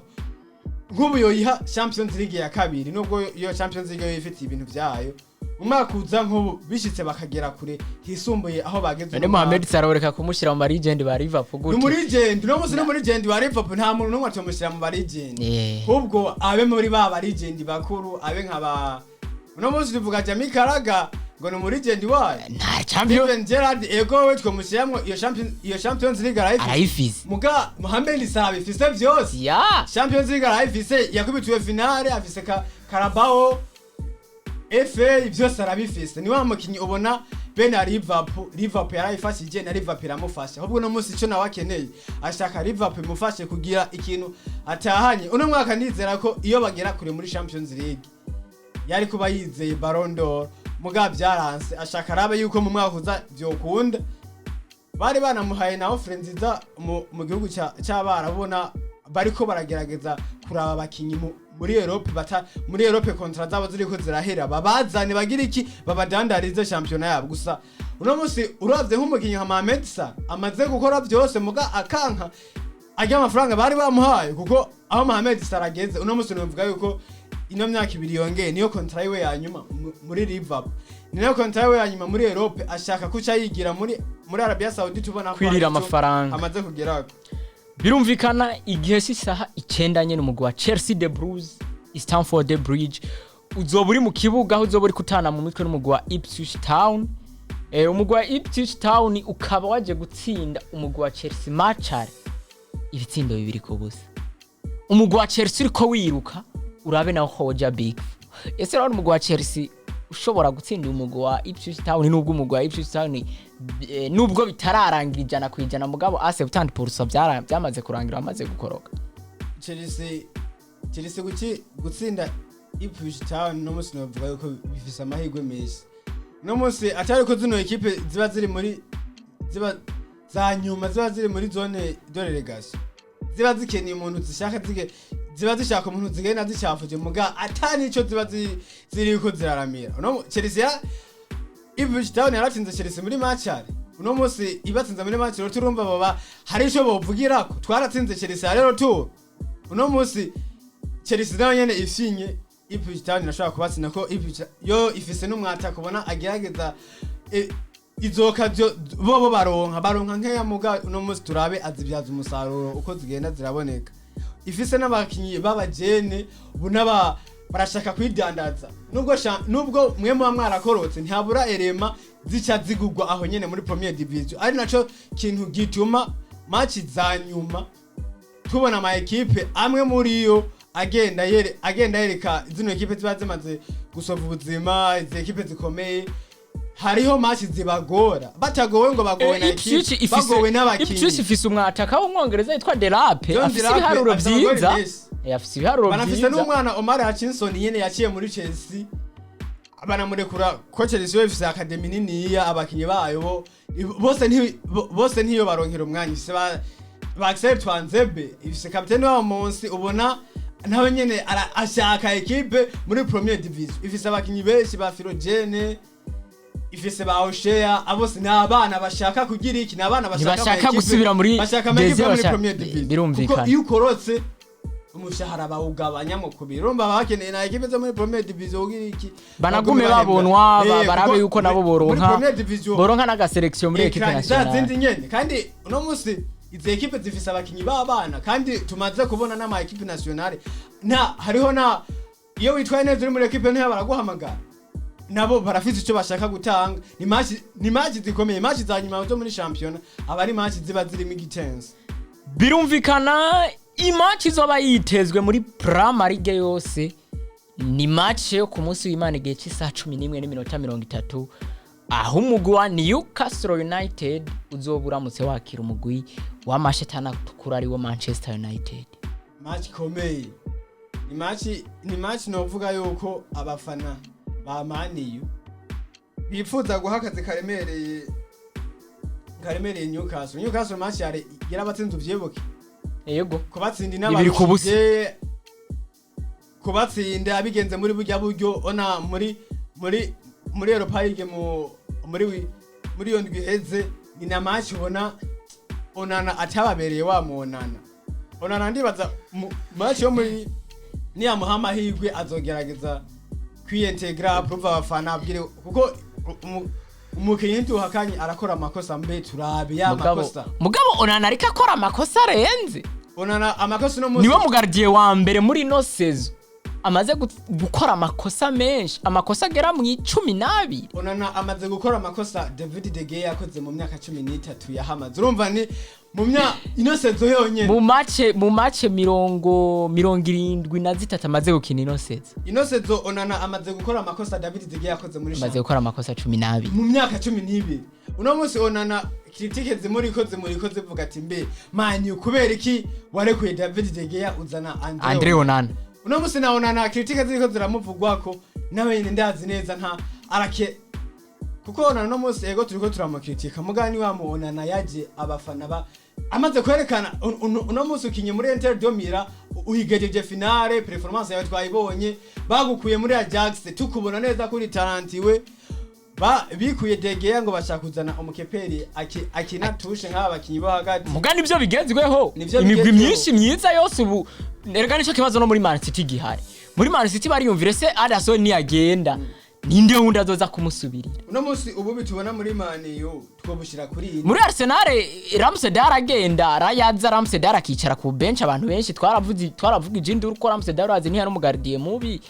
nk'ubu yoyiha Champions League ya kabiri, nubwo iyo Champions League yo ifite ibintu byayo. Umwaka uza nk'ubu bishitse bakagera kure hisumbuye aho bageze None uno mwaka. Mohamed Salah ureka kumushyira mu legend ba Liverpool Ni gute? muri legend uno munsi, ni muri legend wa Liverpool, nta muntu n'umwe atomushyira mu ba legend. Ahubwo abe muri ba legend bakuru, abe nka ba uno munsi tuvuga Jamie Carragher ngo ni muri legend wayo. Nta champion. Steven Gerrard, ego, we twomushyiramo iyo Champions League arayifise. Arayifise. Muga Mohamed Salah bifise vyose. Champions League arayifise, yakubitiwe finale, afise Carabao, FA, byose arabifise. Ni wa mukinyi ubona bene ya Liverpool. Liverpool yarayifashije na Liverpool iramufasha. Ahubwo uno munsi ico nawe akeneye, ashaka Liverpool imufashe kugira ikintu atahanye uno mwaka. Ndizera ko iyo bagera kure muri Champions League yari kuba yizeye Ballon d'Or, mugabo byaranse. Ashaka arabe yuko mu mwaka uza vyokunda. Bari banamuhaye na offre nziza mu gihugu c'Abarabu, bariko baragerageza kuraba abakinyi muri Europe bata muri Europe contrat zabo ziriko zirahera, babazane bagira iki, babadandarize championnat yabo. Gusa uno munsi uravye nk'umukinyi nka Mohamed Salah amaze gukora byose, muga akanka arya amafaranga bari bamuhaye, kuko aho Mohamed Salah ageze uno munsi novuga yuko ino myaka 2 yongeye niyo contrat yiwe ya nyuma muri Liverpool, ni nayo contrat yiwe ya nyuma muri Europe. Ashaka kuca yigira muri Arabia Saoudite, ubona ko Kwirira hari ico amafaranga. amaze kugerako. Birumvikana, igihe cy'isaha 9 nyene umugwi wa Chelsea the Blues Stamford Bridge uzoba uri mu kibuga, aho uzoba uri kutana mu mitwe n'umugwi wa Ipswich Town. Umugwi wa Ipswich Town ukaba waje gutsinda umugwi wa Chelsea match aller ibitsindo 2-0. Umugwi wa Chelsea uriko wiruka, urabe naho hoja big. Ese urabona umugwi wa Chelsea ushobora gutsinda umugwi wa Ipswich Town, nubwo umugwi wa Ipswich Town nubwo bitararangira 100%, mugabo à 70% byamaze kurangira, bamaze gukoroka? Chelsea gutsinda Ipswich Town no munsi novuga yuko bifise amahirwe menshi no munsi, atari ko zino ekipe ziba ziri muri ziba za nyuma, ziba ziri muri zone de relégation, ziba zikeneye umuntu zishaka ziba zishaka umuntu zigenda zicafuje, muga atani ico ziba ziriko ziraramira. Uno Chelsea ya Ipswich Town yaratsinze Chelsea muri match aller. Uno munsi ibatsinze muri match rero turumva baba hari ico bovugirako, twaratsinze Chelsea rero tu. Uno munsi Chelsea nayo nyene ifinye Ipswich Town irashobora kubatsinda, ko Ipswich yo ifise n'umwata kubona agerageza izoka bobo baronka nkeya, muga uno munsi turabe azibyaza umusaruro uko zigenda ziraboneka. Ifise n'abakinyi b'abajene ubu n'aba barashaka kwidandaza, nubwo mwe muba mwarakorotse ntihabura erema zica zigugwa aho nyene muri Premier Division, ari naco kintu gituma match za nyuma tubona ama ekipe amwe muri yo agenda yereka zino ekipe ziba zimaze gusova ubuzima. Izi ekipe zikomeye hariho match zibagora, batagowe ngo bagowe na Ipswich ekipe, bagowe ifise n'abakinyi. Ipswich ifise umwataka w'umwongereza yitwa Delap, John afise Delap ibiharuro afise amagoli vyiza. menshi. Afise ibiharuro Banafise vyiza. n'umwana Omar Hutchinson nyene yaciye muri Chelsea banamurekura, ko Chelsea yo ifise academy niniya, abakinyi bayo bo bose ntiyo baronkera umwanya. Ifise ba Axel Twanzebe, ifise kapiteni wabo munsi ubona. Nawe nyene ashaka ekipe muri première division ifise abakinyi benshi ba Philogene, ifise ba Oshea, abose ni abana bashaka kugira iki, ni abana bashaka Ntibashaka ama ekipe- gusubira muri bashaka ama ekipe deuxième, yo muri bashaka- première division. Birumvikana. Kuko iyo ukorotse umushahara bawugabanya mu kubiri, urumva baba bakeneye na ekipe zo muri première division kugira iki? Banagume Bagume bahembwa. babonwa, barabe Kuko yuko nabo muri boronka première division boronka n'aga sélection muri ekipe Ekran za nationale. zindi nyene. Kandi uno munsi izi ekipe zifise abakinyi b'abana, kandi tumaze kubona n'ama ekipe nationale na hariho na iyo witwaye neza uri muri ekipe ntiyo baraguhamagara, nabo barafise icyo bashaka gutanga. Ni match zikomeye, match za nyuma zo muri shampiyona aba ari match ziba zirimo igitense. Birumvikana, i match izoba yitezwe muri Premier League yose ni match yo ku munsi w'Imana igihe cy'isaha 11:30, aho umugwi wa Newcastle United uzoba uramutse wakira umugwi w'amashetani atukura, ariwo Manchester United. Match ikomeye, ni match novuga yuko abafana ba Man U bifuza guha akazi karemereye Newcastle. Newcastle match yari yarabatsinze, uvyibuke. Yego. Kubatsinda 2-0. Inabarushije kubatsinda bigenze muri burya buryo ona muri Europa League mu muri muri iyo ndwi iheze. Ni na match ubona Onana atababereye wa mu Onana. Onana ndibaza match yo muri niyamuha amahirwe azogerageza kwiyentegra, prove abafana, abwire kuko umukinyi ntuhakanye arakora amakosa, mbe turabe ya Mugabo, makosa. mugabo Onana ariko akora amakosa arenze. Onana amakosa uno munsi Niwe mu gardien wa mbere muri ino saison amaze gukora amakosa menshi, amakosa agera mu 12. Onana amaze gukora amakosa David De Gea yakoze mu myaka 13 yahamaze. Urumva ni mu myaka ino saison yonyene. Mu match 73 amaze gukina ino saison. Ino saison Onana amaze gukora amakosa David De Gea yakoze muri Amaze shampiyona gukora amakosa 12. Mu myaka 12. Uno munsi Onana critique zimuriko zivuga ati: "Mbe Man U, kubera iki warekuye David De Gea uzana Andre Andre Onana?" Uno munsi na Onana critique ziriko ziramuvugwako, nawe nyine ndazi neza nta arake, kuko Onana uno munsi ego turiko turamukritika, mugani wa mu Onana yaje abafana ba amaze kwerekana uno munsi ukinye muri Inter de Milan, uhigejeje finale, performance yawe twayibonye, bagukuye muri Ajax tukubona neza kuri talentueux, ba bikuye De Gea ngo bashaka kuzana umukeperi akina touche nk'aba bakinyi bo hagati. Muga nivyo bigezweho. Nivyo Imigwi bigezweho. myinshi myiza yose ubu, erega nico kibazo no muri Man City gihari. Muri Man City bariyumvire se Ederson niyagenda ninde wundi azoza kumusubirira? Uno munsi ubu bitubona muri Man U twobushira kuri iyi. Muri Arsenal, Ramsdale aragenda, Rayaza Ramsdale akicara ku bench. Abantu benshi twaravuze, twaravuga induru ko Ramsdale azi ntiyari umu gardien mubi,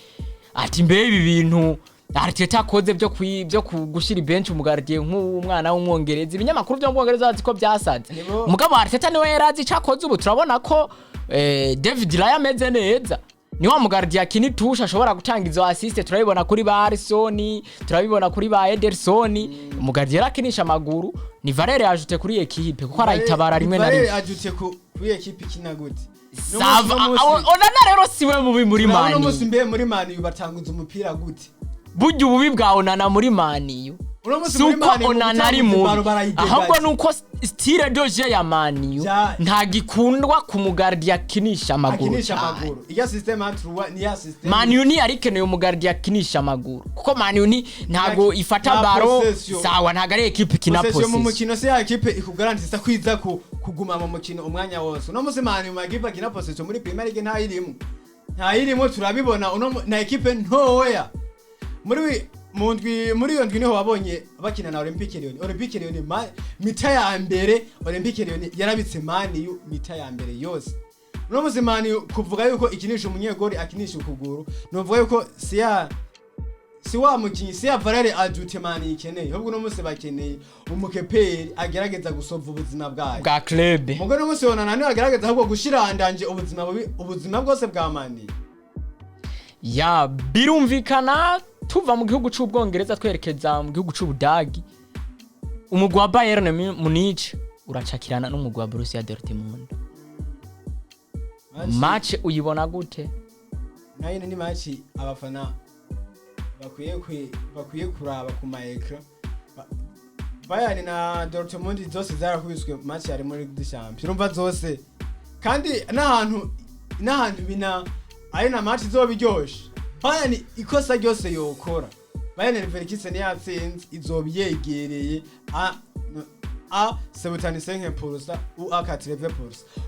ati mbe ibi bintu Arteta akoze byo gushira bench umu gardien nk'umwana w'umwongereza, ibinyamakuru byo mu Bwongereza bazi ko byasaze. Mugabo Arteta niwe yarazi icakoze. Ubu turabona ko David Raya ameze neza, ni wa mu gardien akina touche, ashobora gutanga izo assist. Turabibona kuri ba Alisson, turabibona kuri ba Ederson. Umu gardien akinisha amaguru ni valeur ajoutée kuri ekipe, kuko arayitabara rimwe na Valeur rimwe. ajoutée kuri ekipe ikina gute? Ça va, Onana rero siwe mubi muri Uno munsi Mani. Mbe muri Man U batanguza umupira gute? Burya ububi bwa Onana muri Man U Uno munsi si muri uko Man U mu Onana ari gutanguza mubi, ballon barayidegaje. ahubwo ni uko style de jeu ya Man U ntagikundwa ku mu gardien akinisha amaguru Akinisha cyane. amaguru. Iya système à trois ni ya système. Man U ntiyari ikeneye umu gardien akinisha amaguru, kuko Man U ni ntago ifata Nta ballon. possession. Sawa, ntago ari ekipe ikina Possession mu possession. mukino si ya ekipe ikugarantisa kwiza ku kuguma mu mukino umwanya wose. Uno munsi Man U mu ekipe akina possession muri Premier League ntayirimo, ntayirimo, turabibona. Uno na ekipe ntoya muri mu ndwi, muri iyo ndwi niho wabonye bakina na Olympique Lyon. Olympique Lyon mi-temps ya mbere Olympique Lyon yarabitse Man U mi-temps ya mbere yose. Uno munsi Man U kuvuga yuko ikinisha umunyegori akinisha ukuguru, novuga yuko si ya si wa mukinyi, si ya valeur ajoutée Man U ikeneye. Ahubwo uno munsi bakeneye umukeperi agerageza gusova ubuzima bwayo Bwa club. Mugo uno munsi Onana niwe agerageza ahubwo gushirandanje ubuzima bubi, ubuzima bwose bwa Man U. Ya, birumvikana. Tuva mu gihugu c'Ubwongereza twerekeza mu gihugu c'Ubudagi, umugwi wa Bayern Munich uracakirana n'umugwi wa Borussia Dortmund. Match uyibona gute? Nayo ni match abafana bakwiye kuraba ku ma écran. Bayern na Dortmund zose zarakubiswe match yari muri Ligue des Champions. Urumva zose kandi n'ahantu bina Ari na match izoba iryoshe. Bayern ikosa ryose yokora, Bayern Leverkusen yatsinze, izoba yegereye à 75% ou à 80%.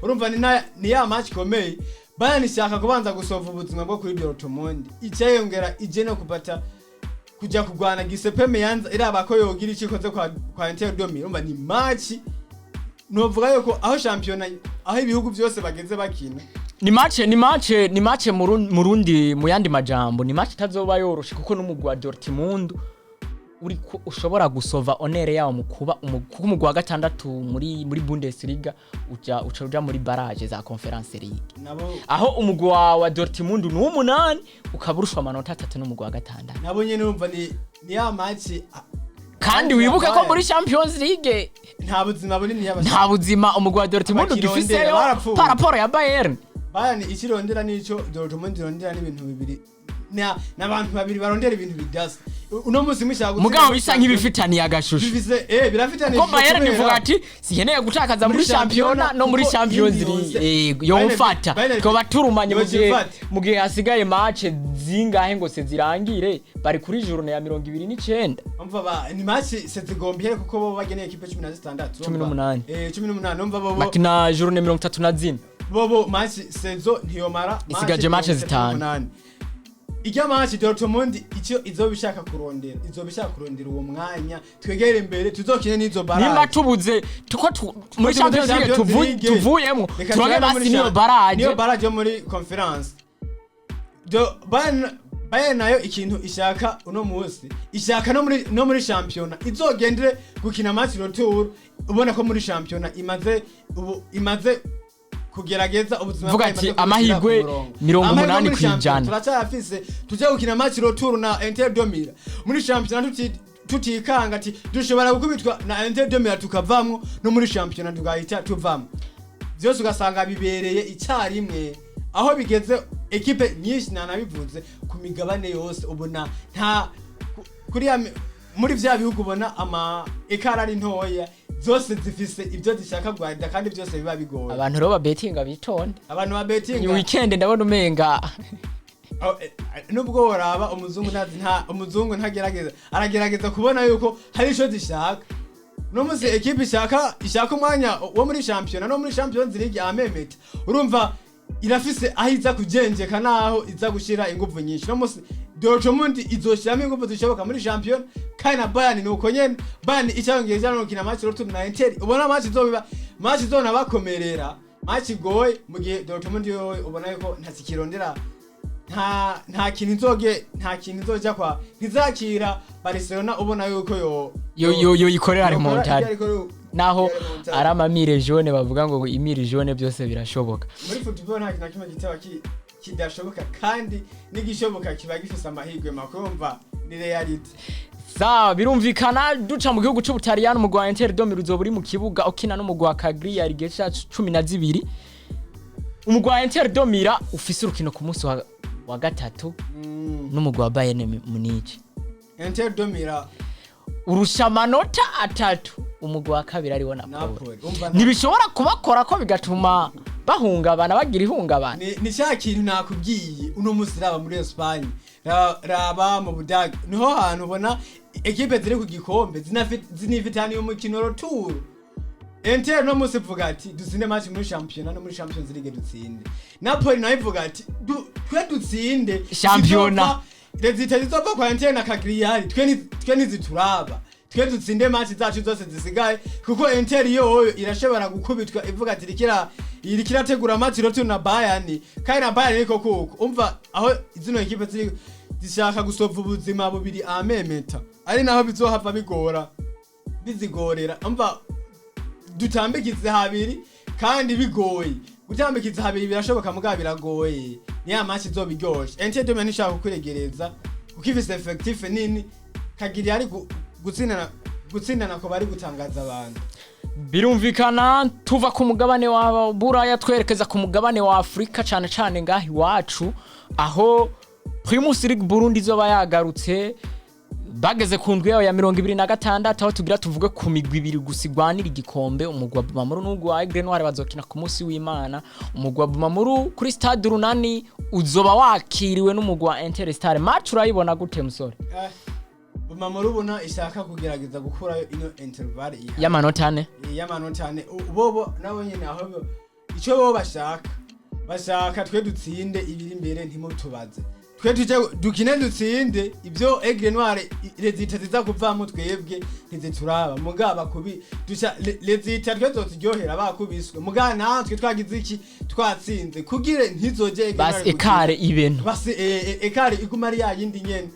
Urumva ni ya match ikomeye. Bayern ishaka kubanza gusova ubuzima bwo kuri Dortmund, icayongera ije no kupata kujya kurwana Giuseppe Meazza, iraba ko yogira icyo ikoze kwa Inter de Milan. Urumva ni match novuga yuko aho shampiyona, aho ibihugu byose bageze bakina. Ni match murundi, mu yandi majambo, ni match itazoba yoroshe, kuko n'umugwi wa Dortmund uri ushobora gusova honneur yawo mu kuba kuko umugwi wa gatandatu muri Bundesliga uja uca uja muri barrage za Conference League. Nabo Aho umugwi wa Dortmund ni uw'umunani, ukaba urushwa amanota 3 n'umugwi wa gatandatu. Nabo nyene urumva ni ya match Kandi wibuke ko muri Champions League nta buzima bunini yaba nta buzima umugwi wa Dortmund Abakirondera, ugifiseyo barapfuye. Par rapport ya Bayern. Bayern ikirondera nico Dortmund irondera n'ibintu bibiri, n'abantu babiri barondera ibintu bidasa. Uno munsi mushaka gutsinda Mugabo bisa nk'ibifitaniye agashusho. Bifise, birafitaniye Kuko ishusho Bayern kubera ivuga ati sinkeneye gutakaza muri muri shampiyona shampiyona, no muri kuko Champions indi League. yose Yomfata twoba turumanye mu gihe yocifata. Mu gihe hasigaye match zingahe ngo se zirangire? Bari kuri journée ya 29. Umva ba ni match sezigombiye, kuko bo bageneye ekipe 16. 18. 18, umva bo Bakina journée 34. Bobo match saison ntiyomara. Isigaje match 5. 8. Ijya match Dortmund icyo izoba ishaka kurondera, izoba ishaka kurondera uwo mwanya, twegere imbere tuzokine n'izo barrage. Nimba tubuze tuko muri Champions League tuvuyemo, Reka turonke tugere basi muri niyo barrage. Niyo barrage yo muri Conference. Do Bayern nayo ikintu ishaka uno munsi, ishaka no muri shampiyona izogendere gukina match retour, ubona ko muri shampiyona imaze, ubu imaze kugerageza ubuzima Vuga bwayo, ati, imaze kubushyira amahirwe ku murongo. 80 Amahirwe muri kw'ijana. shampiyona turacyayafise, tujye gukina match retour na Inter de Milan muri shampiyona, tutikanga ati dushobora gukubitwa na Inter de Milan tukavamwo, no muri shampiyona tugahita tuvamwo, byose ugasanga bibereye icyarimwe. Aho bigeze, ekipe nyinshi nanabivuze ku migabane yose, ubona nta kuriya muri vya bihugu ubona ama écart ari ntoya, zose zifise ibyo zishaka guharira, kandi byose biba bigoye. Abantu rero babetinga bitonde. Abantu ba Ni betinga weekend ndabona umenga Oh, nubwo woraba umuzungu ntazi, nta umuzungu ntagerageza, aragerageza kubona yuko hari ico zishaka. No munsi ekipe ishaka umwanya wo muri shampiyona no muri Champions League amemeta, urumva irafise aho iza kujenjeka naho iza gushira inguvu nyinshi. No munsi Dortmund izoshiramo inguvu zishoboka muri shampiyona, kandi na Bayern nuko nyene. Bayern icyongereza no gukina match retour na Inter, ubona match izobiba match izonabakomerera, match igoye, mu gihe Dortmund yo ubona yuko ntakikirondera, nta kintu izoge, nta kintu izoja kwa, ntizakira Barcelona, ubona yuko yo yo yikorera yokora remontada. Ibyo ariko Naho remontada. Ari amamire jaune, bavuga ngo imire jaune byose birashoboka. Muri football nta kintu na kimwe gitaba kidashoboka, kandi n'igishoboka kiba gifise amahirwe makumva ni reality. Sawa, birumvikana. Duca mu gihugu c'Ubutaliyani, umugwi wa Inter de Milan uzoba uri mu kibuga ukina n'umugwi wa Cagliari igihe ca 12. Umugwi wa Inter de Milan ufise urukino ku munsi wa gatatu n'umugwi wa Bayern Munich. Inter de Milan Urusha amanota 3 umugwi wa kabiri ariwo Napoli. Napoli, umva Ntibishobora kubakora ko bigatuma bahungabana, bagira ihungabana? Ni cya kintu nakubwiye. Uno munsi raba muri Espagne, raba mu Budage, niho hantu ubona ekipe ziri ku gikombe zinifitaniye umukino retour. Inter no munsi ivuga ati dutsinde match muri championnat no muri Champions League dutsinde. Napoli nayo ivuga ati twe dutsinde Championnat. Résultats zizova kwa Inter na Cagliari twe ntizituraba, twe dutsinde match zacu zose zisigaye, kuko Inter yoyo irashobora gukubitwa ivuga ati iriko irategura match retour na Bayern, kandi na Bayern niko kuko umva aho zino ekipe ziri zishaka gusova ubuzima bubiri amemeta, ari naho bizohava bigora bizigorera. Umva dutambikize habiri kandi bigoye gutambikiza habiri, birashoboka mugabo biragoye. Ni ya match izoba iryoshe. Inter de Milan ishaka kukwiregereza kuko ifise effectif nini. Cagliari ari gutsindana ko bari gutangaza abantu. Birumvikana. Tuva ku mugabane wa Buraya twerekeza ku mugabane wa Afurika, cyane cyane ngaha iwacu, aho Primus League Burundi izoba yagarutse, bageze ku ndwi yayo ya 26, aho tugira tuvuge ku migwi ibiri gusa igwanira igikombe, umugwi wa Bumamuru n'umugwi wa Aigle Noir, bazokina ku munsi w'Imana. Umugwi wa Bumamuru kuri Stade Urunani. Uzoba wakiriwe n'umugwi wa Interstar. Match urayibona gute, musore? Bumamuru ubona ishaka kugerageza gukurayo ino intervalle ihari y'amanota 4. Y'amanota 4. Bobo nabo nyene aho ico bo bashaka twe dutsinde, ibiri imbere ntimutubaze. Twe tuje dukine dutsinde, ibyo Aigle Noir résultat ziza kuvamo twebwe ntizituraba. Mugaba kubi dusha résultat twe zoturyohera bakubiswe, mugaba natwe twagize iki? Twatsinze kugira ntizoje Aigle Basi Noire. Écart ibintu. Basi écart iguma ari ya yindi nyene,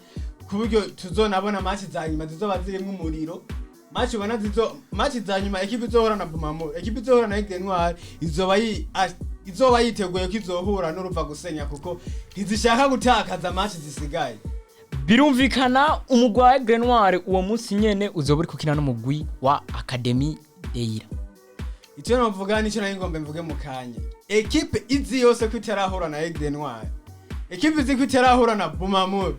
ku buryo tuzonabona match za nyuma zizoba zirimwo umuriro. Match ubona zizo match za nyuma, ekipe izohura na Bumamuru, ekipe izohura na Aigle Noir izoba yiteguye ko izohura n'uruva gusenya, kuko ntizishaka gutakaza match zisigaye. Birumvikana, umugwi wa Aigle Noir uwo munsi nyene uzoba uri kukina n'umugwi wa Academy Deira. Icyo novuga nicyo nari ngombe mvuge mu kanya: ekipe izi yose ko itarahura na Aigle Noir, ekipe izi ko itarahura na Bumamuru,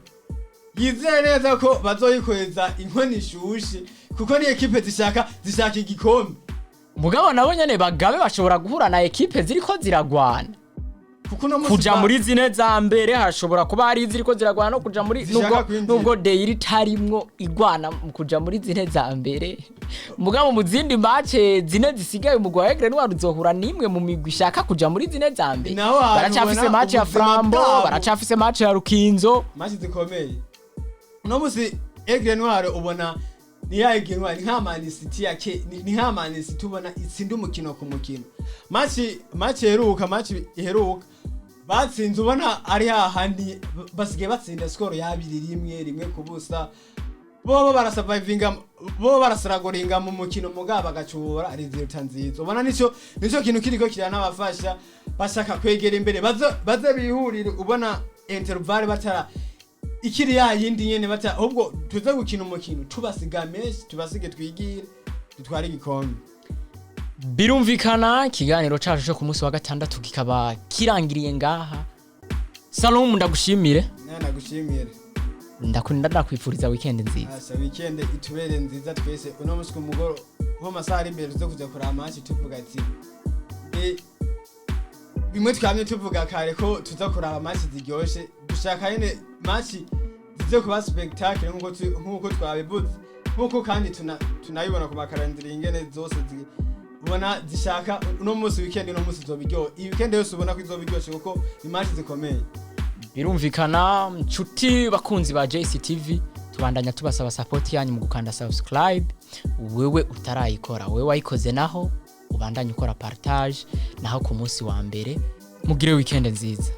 yizere neza ko bazoyikweza inkoni ishushe, kuko ni ekipe zishaka igikombe. Mugabo nabo nyene bagabe, bashobora guhura na ekipe ziriko ziragwana kuko uno munsi kuja muri zine za mbere. Hashobora kuba hari iziriko ziragwana no kuja muri Zishaka nubwo kwinjira. Nubwo Deira itarimwo igwana mu kuja muri zine za mbere, mugabo mu zindi match zine zisigaye, umugwi wa Aigle Noir uzohura n'imwe mu migwi ishaka kuja muri zine za mbere. Naho hantu Baracafise ubona match ya ubuzima Flambeau, bwabo. baracafise match ya Rukinzo. Match zikomeye. Uno munsi Aigle Noir ubona ni ya Aigle Noir, ni nka Man City ya ke ni nka Man City ubona itsinda umukino ku mukino. Match iheruka batsinze ubona ari hahandi basigaye batsinda score ya 2-1, 1-0. Bobo barasurvivinga, bo barasaragoringa mu mukino, mugabo bagacura résultat nziza. Ubona nico kintu kiriko kiranabafasha, bashaka kwegera imbere, baze bihurire. Ubona intervalle batara ikiri ya yindi nyene, bata ahubwo tuze gukina umukino tubasiga menshi, tubasige twigire dutware igikombe. Birumvikana, ikiganiro cacu cyo ku munsi wa gatandatu kikaba kirangiriye ngaha. Salom, ndagushimire. Nawe nagushimire. Ndakunda, ndakwifuriza weekend nziza. Asa weekend itubere nziza twese. Uno munsi ku mugoro nko masaha ari imbere tuze kuja kuraba match, tuvuga ati bimwe twamye tuvuga kare ko tuza kuraba match ziryoshe. Dushaka nyene match zize kuba spectacle nkuko twabivuze, nkuko kandi tunabibona ku makarandiri ingene zose ubona zishaka. Uno munsi weekend, uno munsi izoba iryohe. Iyi weekend yose ubona ko izoba iryoshe kuko ni match zikomeye. Birumvikana, nshuti bakunzi ba JCTV, tubandanya tubasaba support yanyu mu gukanda subscribe wewe utarayikora, wewe wayikoze naho ubandanye ukora partage. Naho ku munsi wa mbere, mugire weekend nziza.